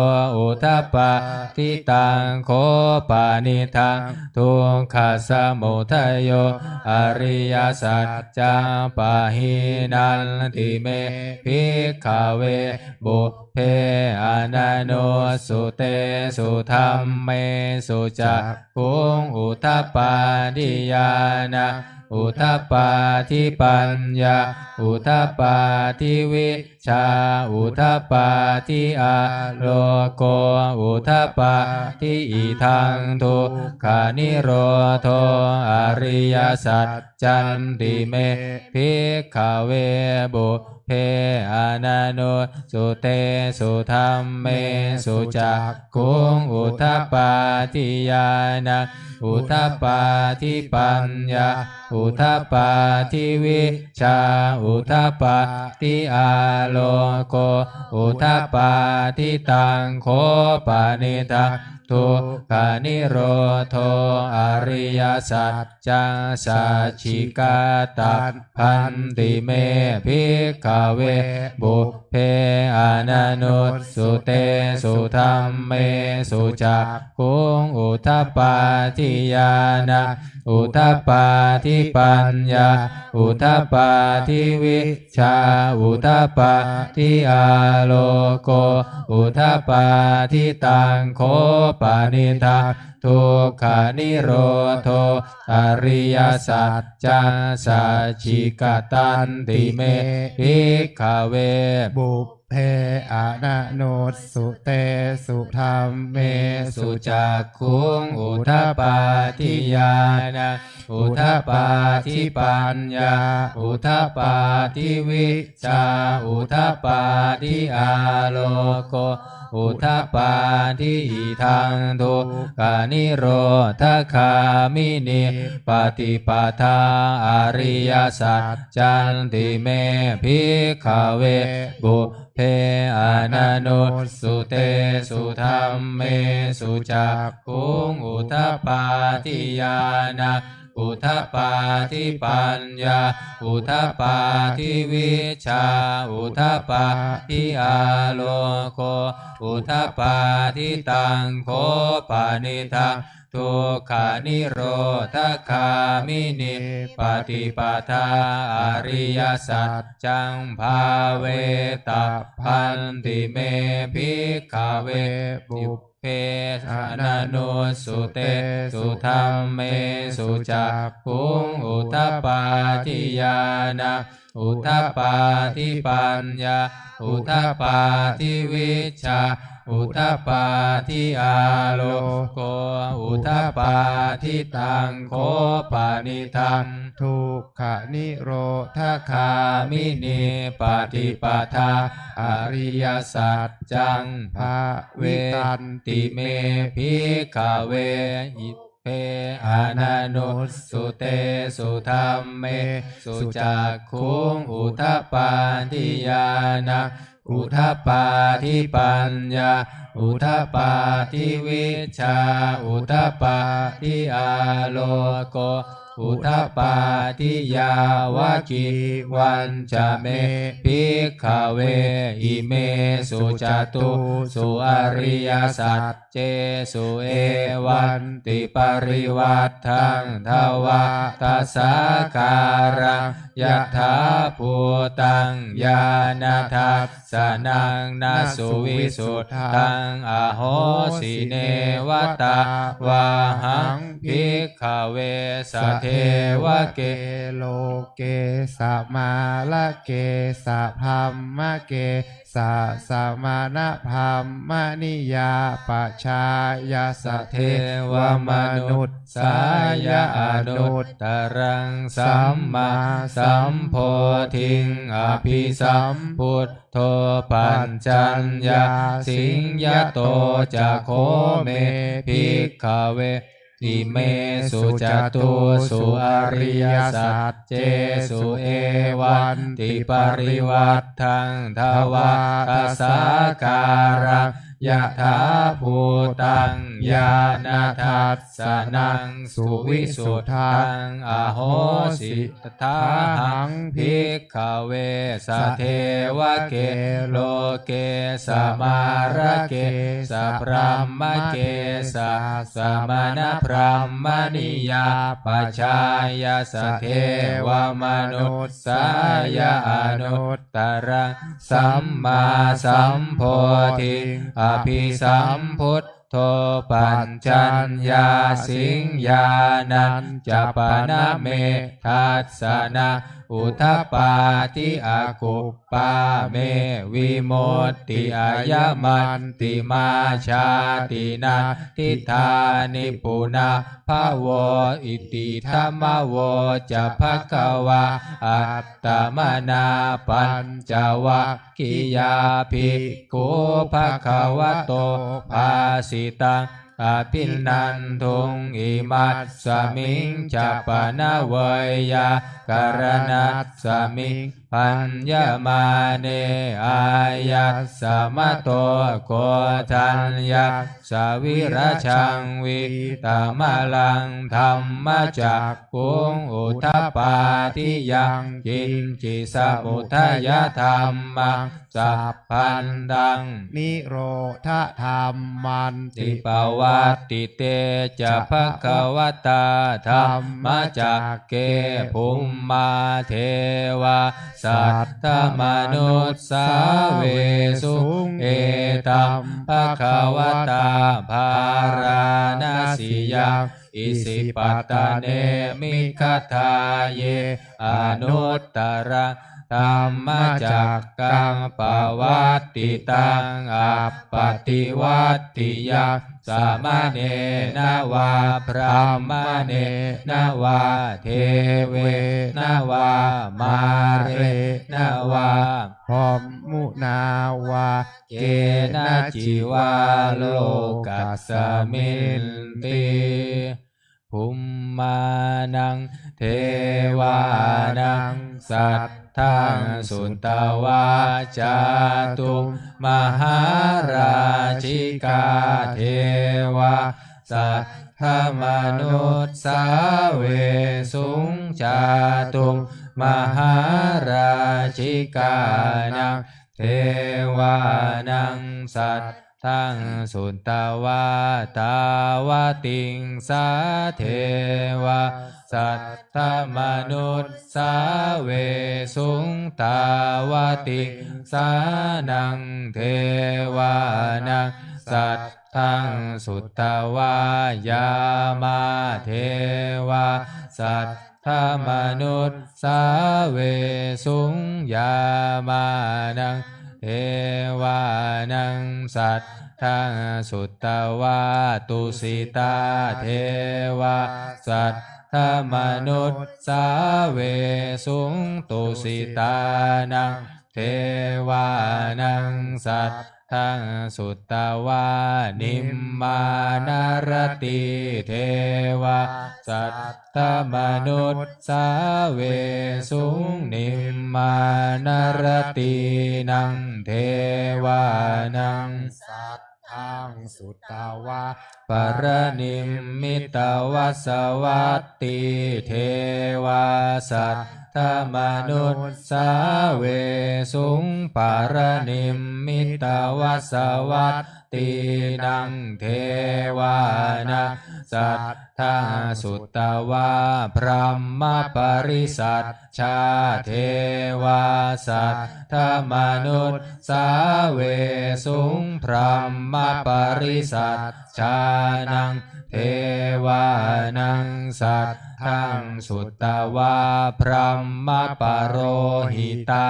udapādi. Taṃ kho panidaṃ dukkhasamudayo ariyasaccaṃ pahīnanti me bhikkhave pubbe ananussutesu dhammesu cakkhuṃ udapādi ñāṇaṃ udapādi paññā udapādi vijjā udapādi āloko udapādi. Idaṃ dukkhanirodho ariyasaccanti me bhikkhave pubbe ananussutesu dhammesu cakkhuṃ udapādi ñāṇaṃ udapādi paññā udapādi vijjā udapādi āloko udapādi. Taṃ kho panidaṃ dukkhanirodho ariyasaccaṃ sacchikatanti me bhikkhave pubbe ananussutesu dhammesu cakkhuṃ udapādi ñāṇaṃ udapādi paññā udapādi vijjā udapādi āloko udapādi. Taṃ kho panidaṃ dukkhanirodho ariyasaccaṃ sacchikatanti me bhikkhave pubbe ananussutesu dhammesu cakkhuṃ udapādi ñāṇaṃ udapādi paññā udapādi vijjā udapādi āloko udapādi. Idaṃ dukkhanirodhagāminī paṭipadā ariyasaccanti me bhikkhave pubbe ananussutesu dhammesu cakkhuṃ udapādi ñāṇaṃ udapādi paññā udapādi vijjā udapādi āloko udapādi. Taṃ kho panidaṃ dukkhanirodhagāminī paṭipadā ariyasaccaṃ bhāvetabbanti me bhikkhave pubbe ananussutesu dhammesu cakkhuṃ udapādi ñāṇaṃ udapādi paññā udapādi vijjā udapādi āloko udapādi. Taṃ kho panidaṃ dukkhanirodhagāminī paṭipadā ariyasaccaṃ bhāvitanti me bhikkhave pubbe ananussutesu dhammesu cakkhuṃ udapādi ñāṇaṃ udapādi paññā udapādi vijjā udapādi āloko udapādi. Yāvakīvañca me bhikkhave imesu catūsu ariyasaccesu evantiparivaṭṭaṃ dvādasākāraṃ yathābhūtaṃ ñāṇadassanaṃ na suvisuddhaṃ ahosi. Neva tāvāhaṃ bhikkhave sadevake loke samārake sabrahmake sassamaṇabrāhmaṇiyā pajāya sadevamanussāya anuttaraṃ sammāsambodhiṃ abhisambuddho paccaññāsiṃ. Yato ca kho me bhikkhave imesu catūsu ariyasaccesu evantiparivaṭṭaṃ dvādasākāraṃ yathābhūtaṃ ñāṇadassanaṃ suvisuddhaṃ ahosi. Tathāhaṃ bhikkhave sadevake loke samārake sabrahmake sassamaṇabrāhmaṇiyā pajāya sadevamanussāya anuttaraṃ sammāsambodhiṃ abhisambuddho paccaññāsiṃ. Ñāṇañca pana me dassanaṃ udapādi, akuppā me vimutti, ayamantimā jāti, natthidāni punabbhavo. Iti dhamma voca bhagavā. Attamanā pañcavaggiyā bhikkhū bhagavato bhāsitaṃ abhinanduṃ. Imasmiñca pana veyyākaraṇasmiṃ bhaññamāne āyasmato Koṇḍaññassa virajaṃ vītamalaṃ dhammacakkhuṃ udapādi yaṅkiñci samudayadhammaṃ sabbantaṃ nirodhadhammanti. Pavattite ca bhagavatā dhammacakke bhummā devā saddamanussāvesuṃ. Etaṃ bhagavatā Bārāṇasiyaṃ Isipatane Migadāye anuttaraṃ dhammacakkaṃ pavattitaṃ appaṭivattiyaṃ samaṇena vā brāhmaṇena vā devena vā mārena vā brahmunā vā kenaci vā lokasminti. Bhummānaṃ devānaṃ saddaṃ sutvā cātummahārājikā devā saddamanussāvesuṃ. Cātummahārājikānaṃ devānaṃ saddaṃ sutvā tāvatiṃsā devā saddamanussāvesuṃ. Tāvatiṃsānaṃ devānaṃ saddaṃ sutvā yāmā devā sad damanussāvesuṃ. Yāmānaṃ devānaṃ saddaṃ sutvā tusitā devā saddamanussāvesuṃ. Tusitānaṃ devānaṃ sad daṃ sutvā nimmānaratī devā saddamanussāvesuṃ. Nimmānaratīnaṃ devānaṃ saddaṃ sutvā paranimmitavasavattī devā saddamanussāvesuṃ. Paranimmitavasavattīnaṃ devānaṃ saddaṃ sutvā brahmapārisajjā devā saddamanussāvesuṃ. Brahmapārisaj jānaṃ devānaṃ saddaṃ sutvā brahmapurohitā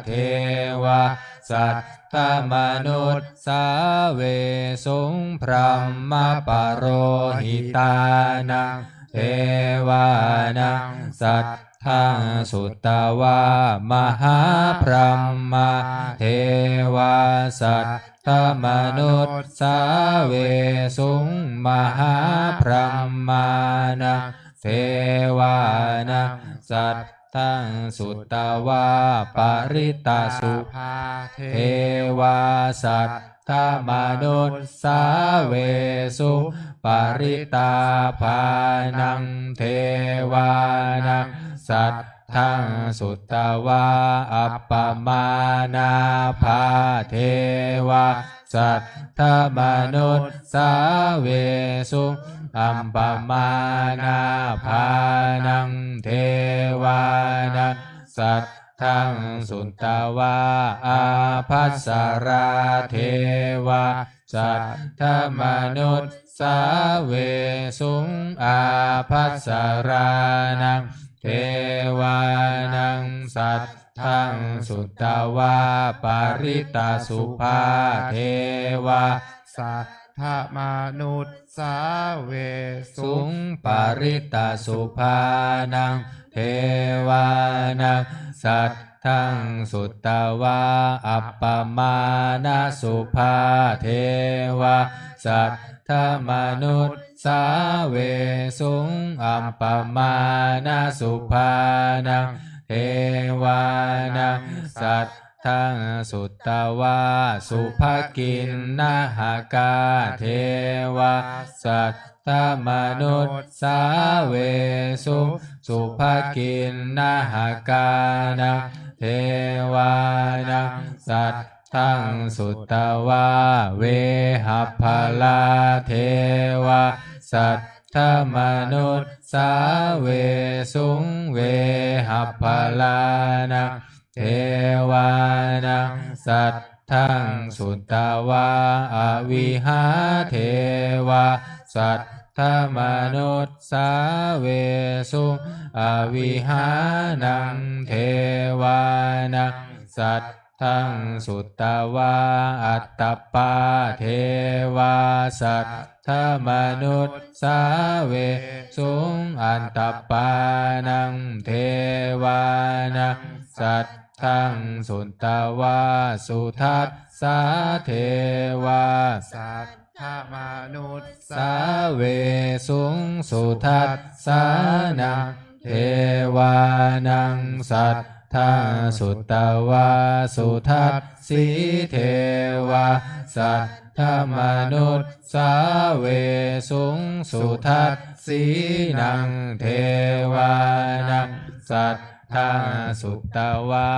devā saddamanussāvesuṃ. Brahmapurohitānaṃ devānaṃ sad daṃ sutvā mahābrahmā devā saddamanussāvesuṃ. Mahābrahmānaṃ devānaṃ saddaṃ sutvā parittasubhā devā sad saddamanussāvesuṃ. Parittābhānaṃ devānaṃ saddaṃ sutvā appamāṇābhā devā saddamanussāvesuṃ. Appamāṇābhānaṃ devānaṃ saddaṃ sutvā ābhassarā devā saddamanussāvesuṃ. Ābhassarānaṃ devānaṃ saddaṃ sutvā parittasubhā devā saddamanussāvesuṃ. Parittasubhānaṃ devānaṃ saddaṃ sutvā appamāṇasubhā devā saddamanussāvesuṃ. Appamāṇasubhānaṃ devānaṃ saddaṃ sutvā subhakiṇhakā devā saddamanussāvesuṃ. Subhakiṇhakānaṃ devānaṃ saddaṃ sutvā vehapphalā devā saddamanussāvesuṃ. Vehapphalānaṃ devānaṃ saddaṃ sutvā avihā devā saddamanussāvesuṃ. Avihānaṃ devānaṃ saddaṃ sutvā atappā devā saddamanussāvesuṃ. Atappānaṃ devānaṃ saddaṃ sutvā sudassā devā saddamanussāvesuṃ. Sudassānaṃ devānaṃ saddaṃ sutvā sudassī devā saddamanussāvesuṃ. Sudassīnaṃ devānaṃ saddaṃ sutvā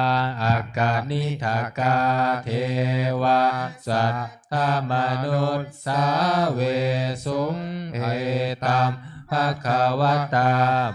akaniṭṭhakā devā saddamanussāvesuṃ. Etam bhagavatā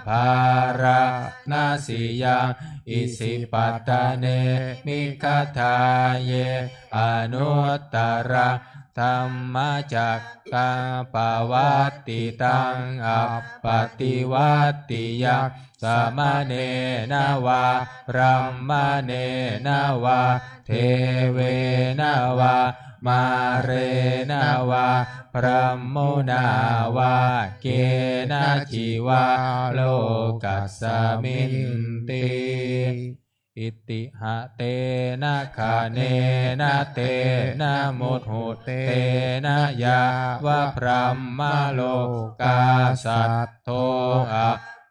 bārāṇasiyaṃ isipatane migadāye anuttaraṃ dhammacakkaṃ pavattitaṃ appaṭivattiyaṃ samaṇena vā brāhmaṇena vā devena vā mārena vā brahmunā vā kenaci vā lokasminti. Itiha tena khaṇena tena muhuttena yāva brahmalokā saddo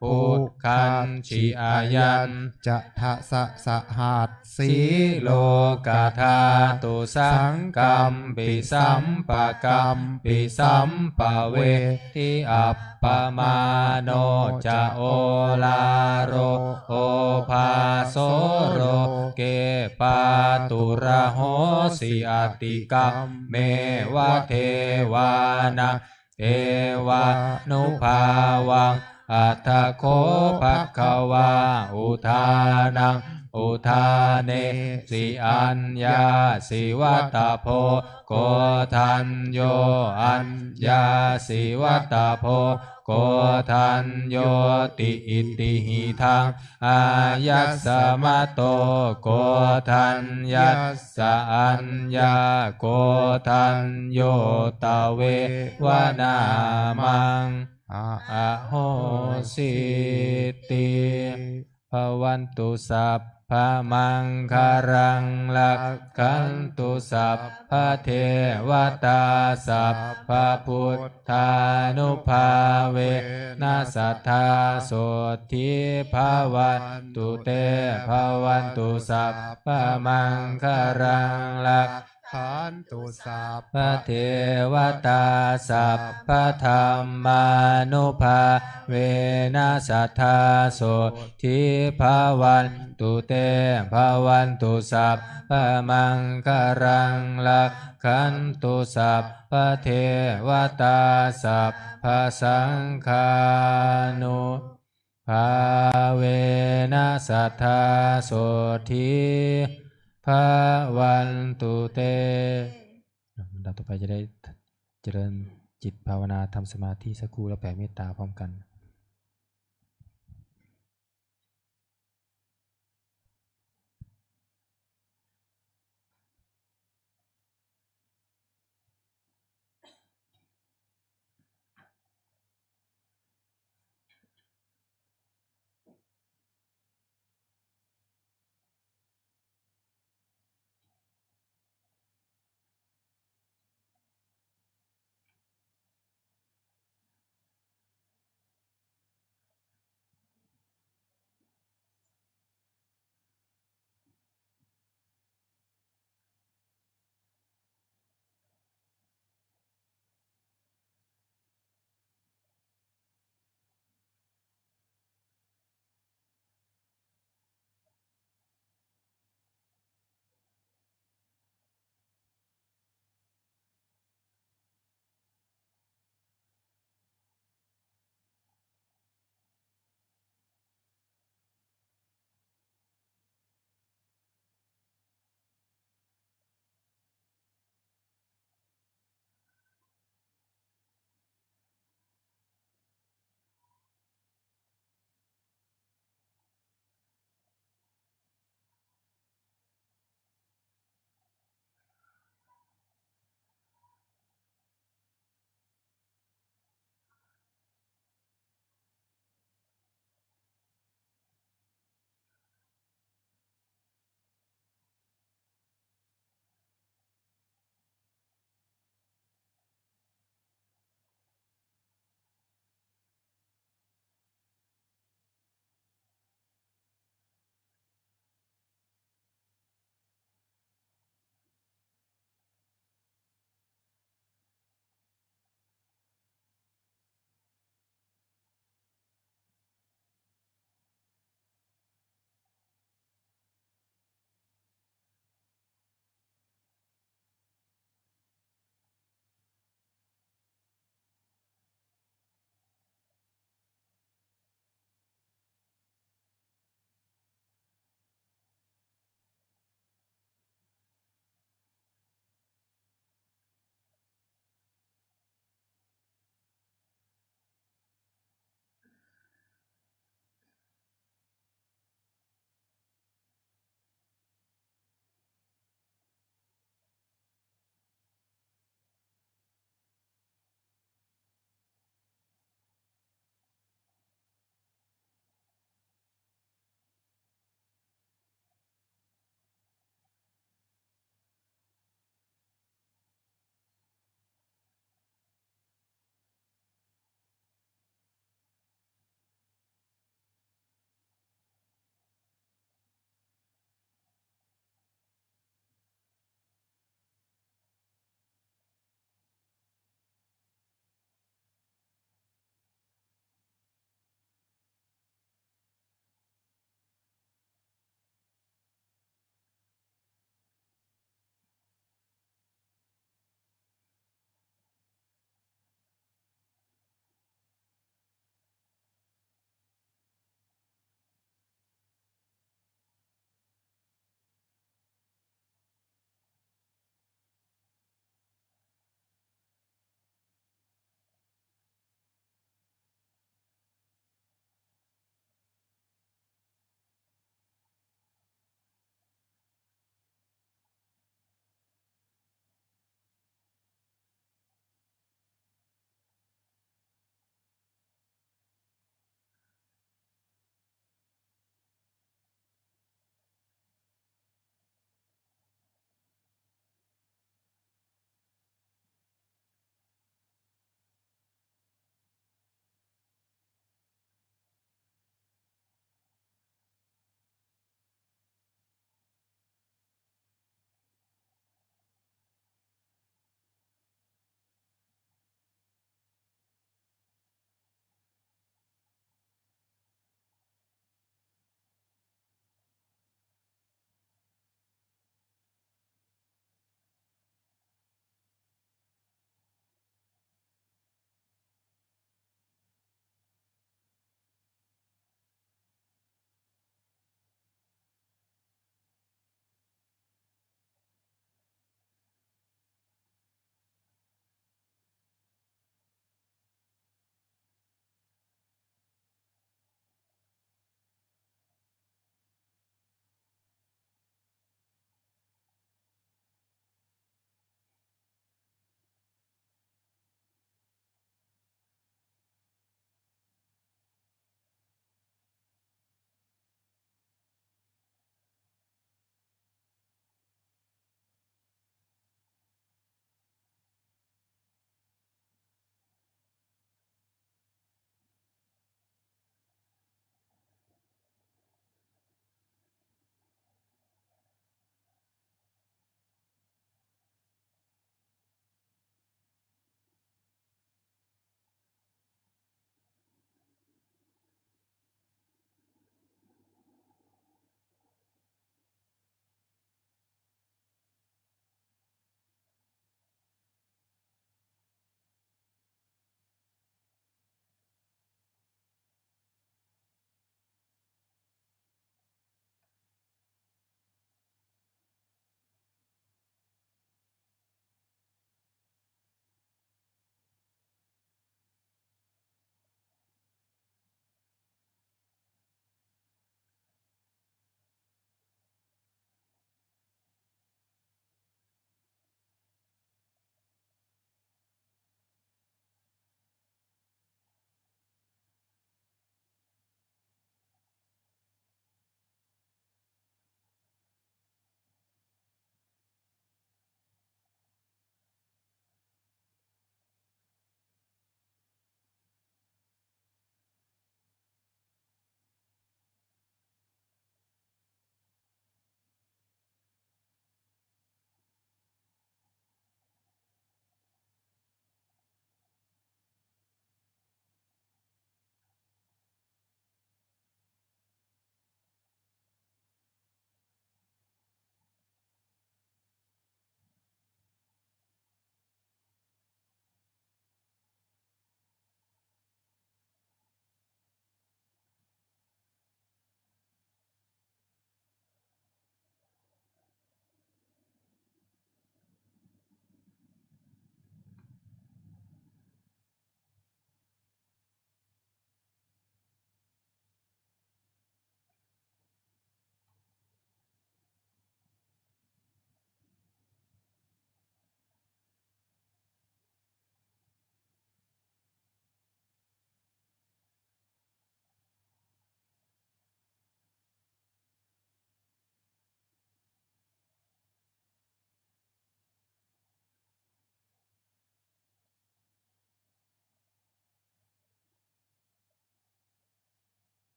abbhuggacchi. Ayañca dasasahassī lokadhātu saṅkampi sampakampi sampavedhi. Appamāṇo ca oḷāro obhāso loke pāturahosi atikkammeva devānaṃ devānubhāvaṃ. Atha kho bhagavā udānaṃ udānesi: Aññāsi vata bho koṇḍañño, aññāsi vata bho koṇḍaññoti. Itihidaṃ āyasmato koṇḍaññassa aññākoṇḍañño tveva nāmaṃ ahosīti. Bhavantu sabbamaṅgalaṃ, rakkhantu sabbadevatā, sabbabuddhānubhāvena, sadā sotthī bhavantu te. Bhavantu sabbamaṅgalaṃ, rak rakkhantu sabbadevatā, sabbadhammānubhāvena sadā sotthī bhavantu te. Bhavatu sabbamaṅgalaṃ, rakkhantu sabbadevatā, sabbasaṅghānu bhāvena sadā sotthī bhavantu te. ลำดับต่อไปจะได้เจริญจิตภาวนาทำสมาธิสักครู่แล้วแผ่เมตตาพร้อมกัน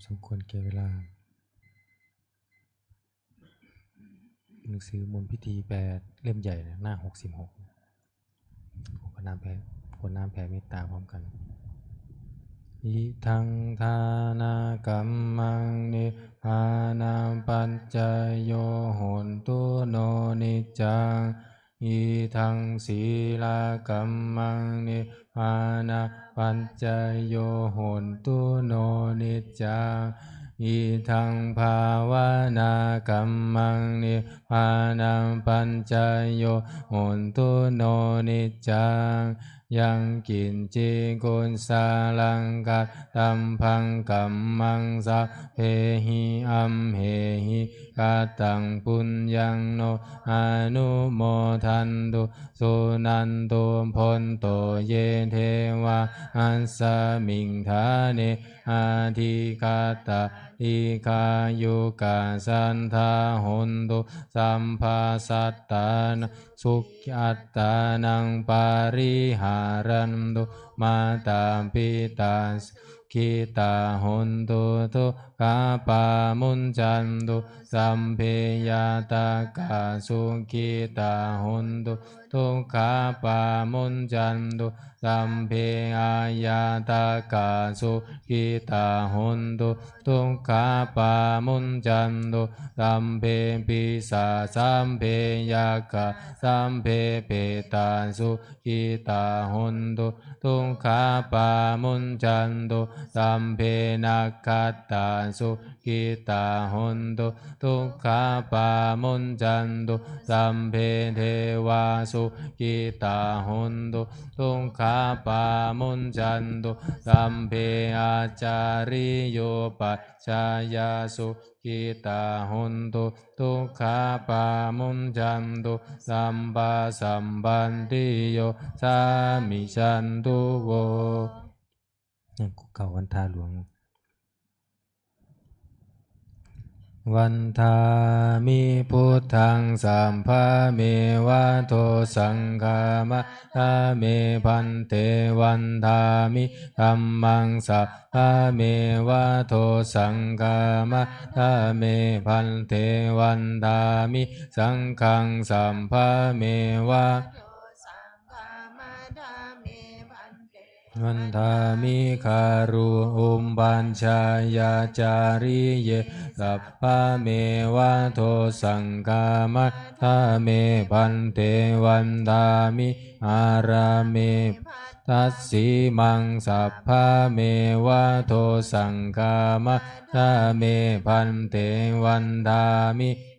สมควรแก่เวลา หนังสือมนต์พิธีแปด เล่มใหญ่นะ หน้า หกสิบหก ขนานแผ่ ขนานแผ่เมตตาพร้อมกัน Idaṃ dānakammaṃ nibbānapaccayo hotu no niccaṃ. Idaṃ sīlakammaṃ nibbānapaccayo hotu no niccaṃ. Idaṃ bhāvanākammaṃ nibbānapaccayo hotu no niccaṃ. Yaṃ kiñci kusalaṃ kattabbaṃ kammaṃ sabbehi amhehi kataṃ puññaṃ no anumodantu. Suṇantu bhonto ye devā asmiṃ ṭhāne adhigatā dīghāyukā sadā hontu. Sabbasattānaṃ sukhī attānaṃ pariharantu. Mātā pitā sukhitā hontu dukkhā pamuñcantu. Sabbe ñātakā sukhitā hontu dukkhā pamuñcantu. Sabbe aññātakā sukhitā hontu dukkhā pamuñcantu. Sabbe pisā sabbe yakkhā sabbe petā sukhitā hontu dukkhā pamuñcantu. Sabbe nakkhattā sukhitā hontu dukkhā pamuñcantu. Sabbe devā sukhitā hontu dukkhā pamuñcantu. Sabbe ācariyupajjhāyā sukhitā hontu dukkhā pamuñcantu. Sabbasampattī yosāmi santo vo. นั่งคุกเข่าวันทาหลวง Vandāmi buddhaṃ sabbameva dosaṃ khamatha me bhante. Vandāmi dhammaṃ sabbameva dosaṃ khamatha me bhante. Vandāmi saṅghaṃ sabbameva Vandāmi garu upajjhāyācariye sabbameva dosaṃ khamatha me bhante. Vandāmi ārāme dasīmaṃ sabbameva dosaṃ khamatha me bhante. Vandāmi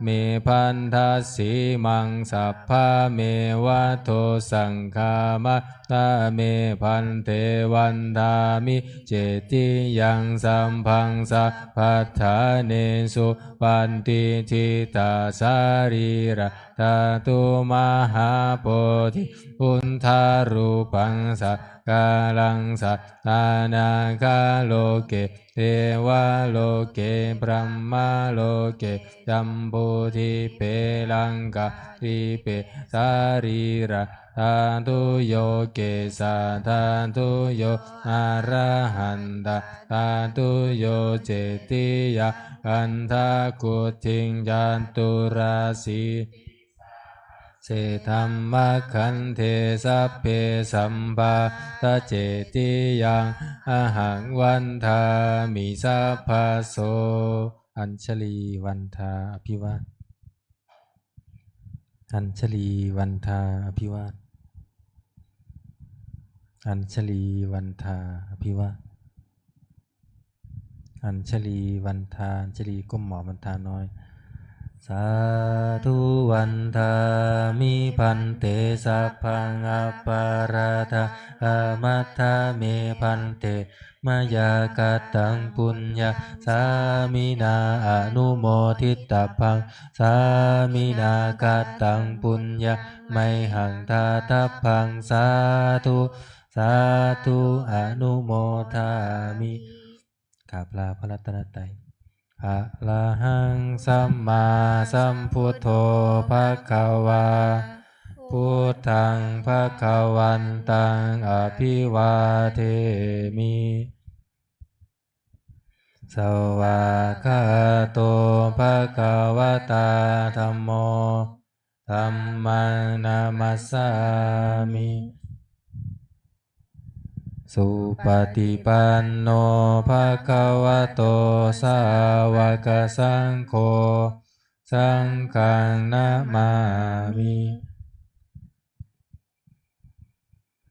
me bhadasīmaṃ sabbameva dosaṃ khamatha me bhante. Vandāmi cetiyaṃ sabbaṃ sabbaṭṭhānesu patiṭṭhitā sārīradhātu mahābodhiṃ buddharūpaṃ sakkāraṃ sadā nāgaloke devaloke brahmaloke jambudīpe laṅkādīpe sārīradhātuyo kesādhātuyo arahatadhātuyo cetiyaṃ gandhakuṭiṃ caturāsī se dhammakkhandhe sabbe sabbāta cetiyaṃ ahaṃ vandāmi sabbaso. Añjalī vandā abhivā- Añjalī vandā abhivā- Añjalī vandā abhivā- Añjalī vandā- Añjalī ก้มหมอบ vandā น้อย Sādhu vandāmi bhante sabbaṃ aparādhaṃ khamatha me bhante. Mayā kataṃ puññaṃ sāminā anumoditabbaṃ, sāminā kataṃ puññaṃ mayhaṃ dātabbaṃ. Sādhu sādhu anumodāmi. กราบลาพระรัตนตรัย Arahaṃ sammāsambuddho bhagavā, buddhaṃ bhagavantaṃ abhivādemi. Svākkhāto bhagavatā dhammo, dhammaṃ namassāmi. Supaṭipanno bhagavato sāvakasaṅgho, saṅghaṃ namāmi.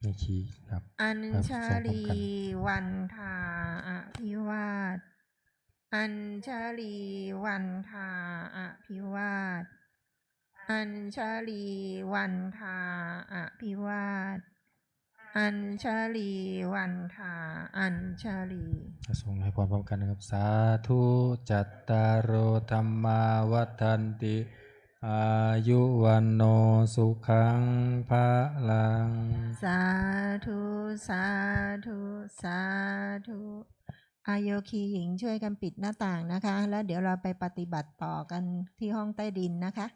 นี่คีย์ครับ อัญชลีวันทาอภิวาท อัญชลีวันทาอภิวาท อัญชลีวันทาอภิวาท อัญชลีวันทา อัญชลี ส่งให้พรพร้อมกันนะครับ Sādhu. Cattāro dhammā vaḍḍhanti, āyu vaṇṇo sukhaṃ balaṃ. สาธุ สาธุ สาธุ อาโยคีหญิงช่วยกันปิดหน้าต่างนะคะ แล้วเดี๋ยวเราไปปฏิบัติต่อกันที่ห้องใต้ดินนะคะ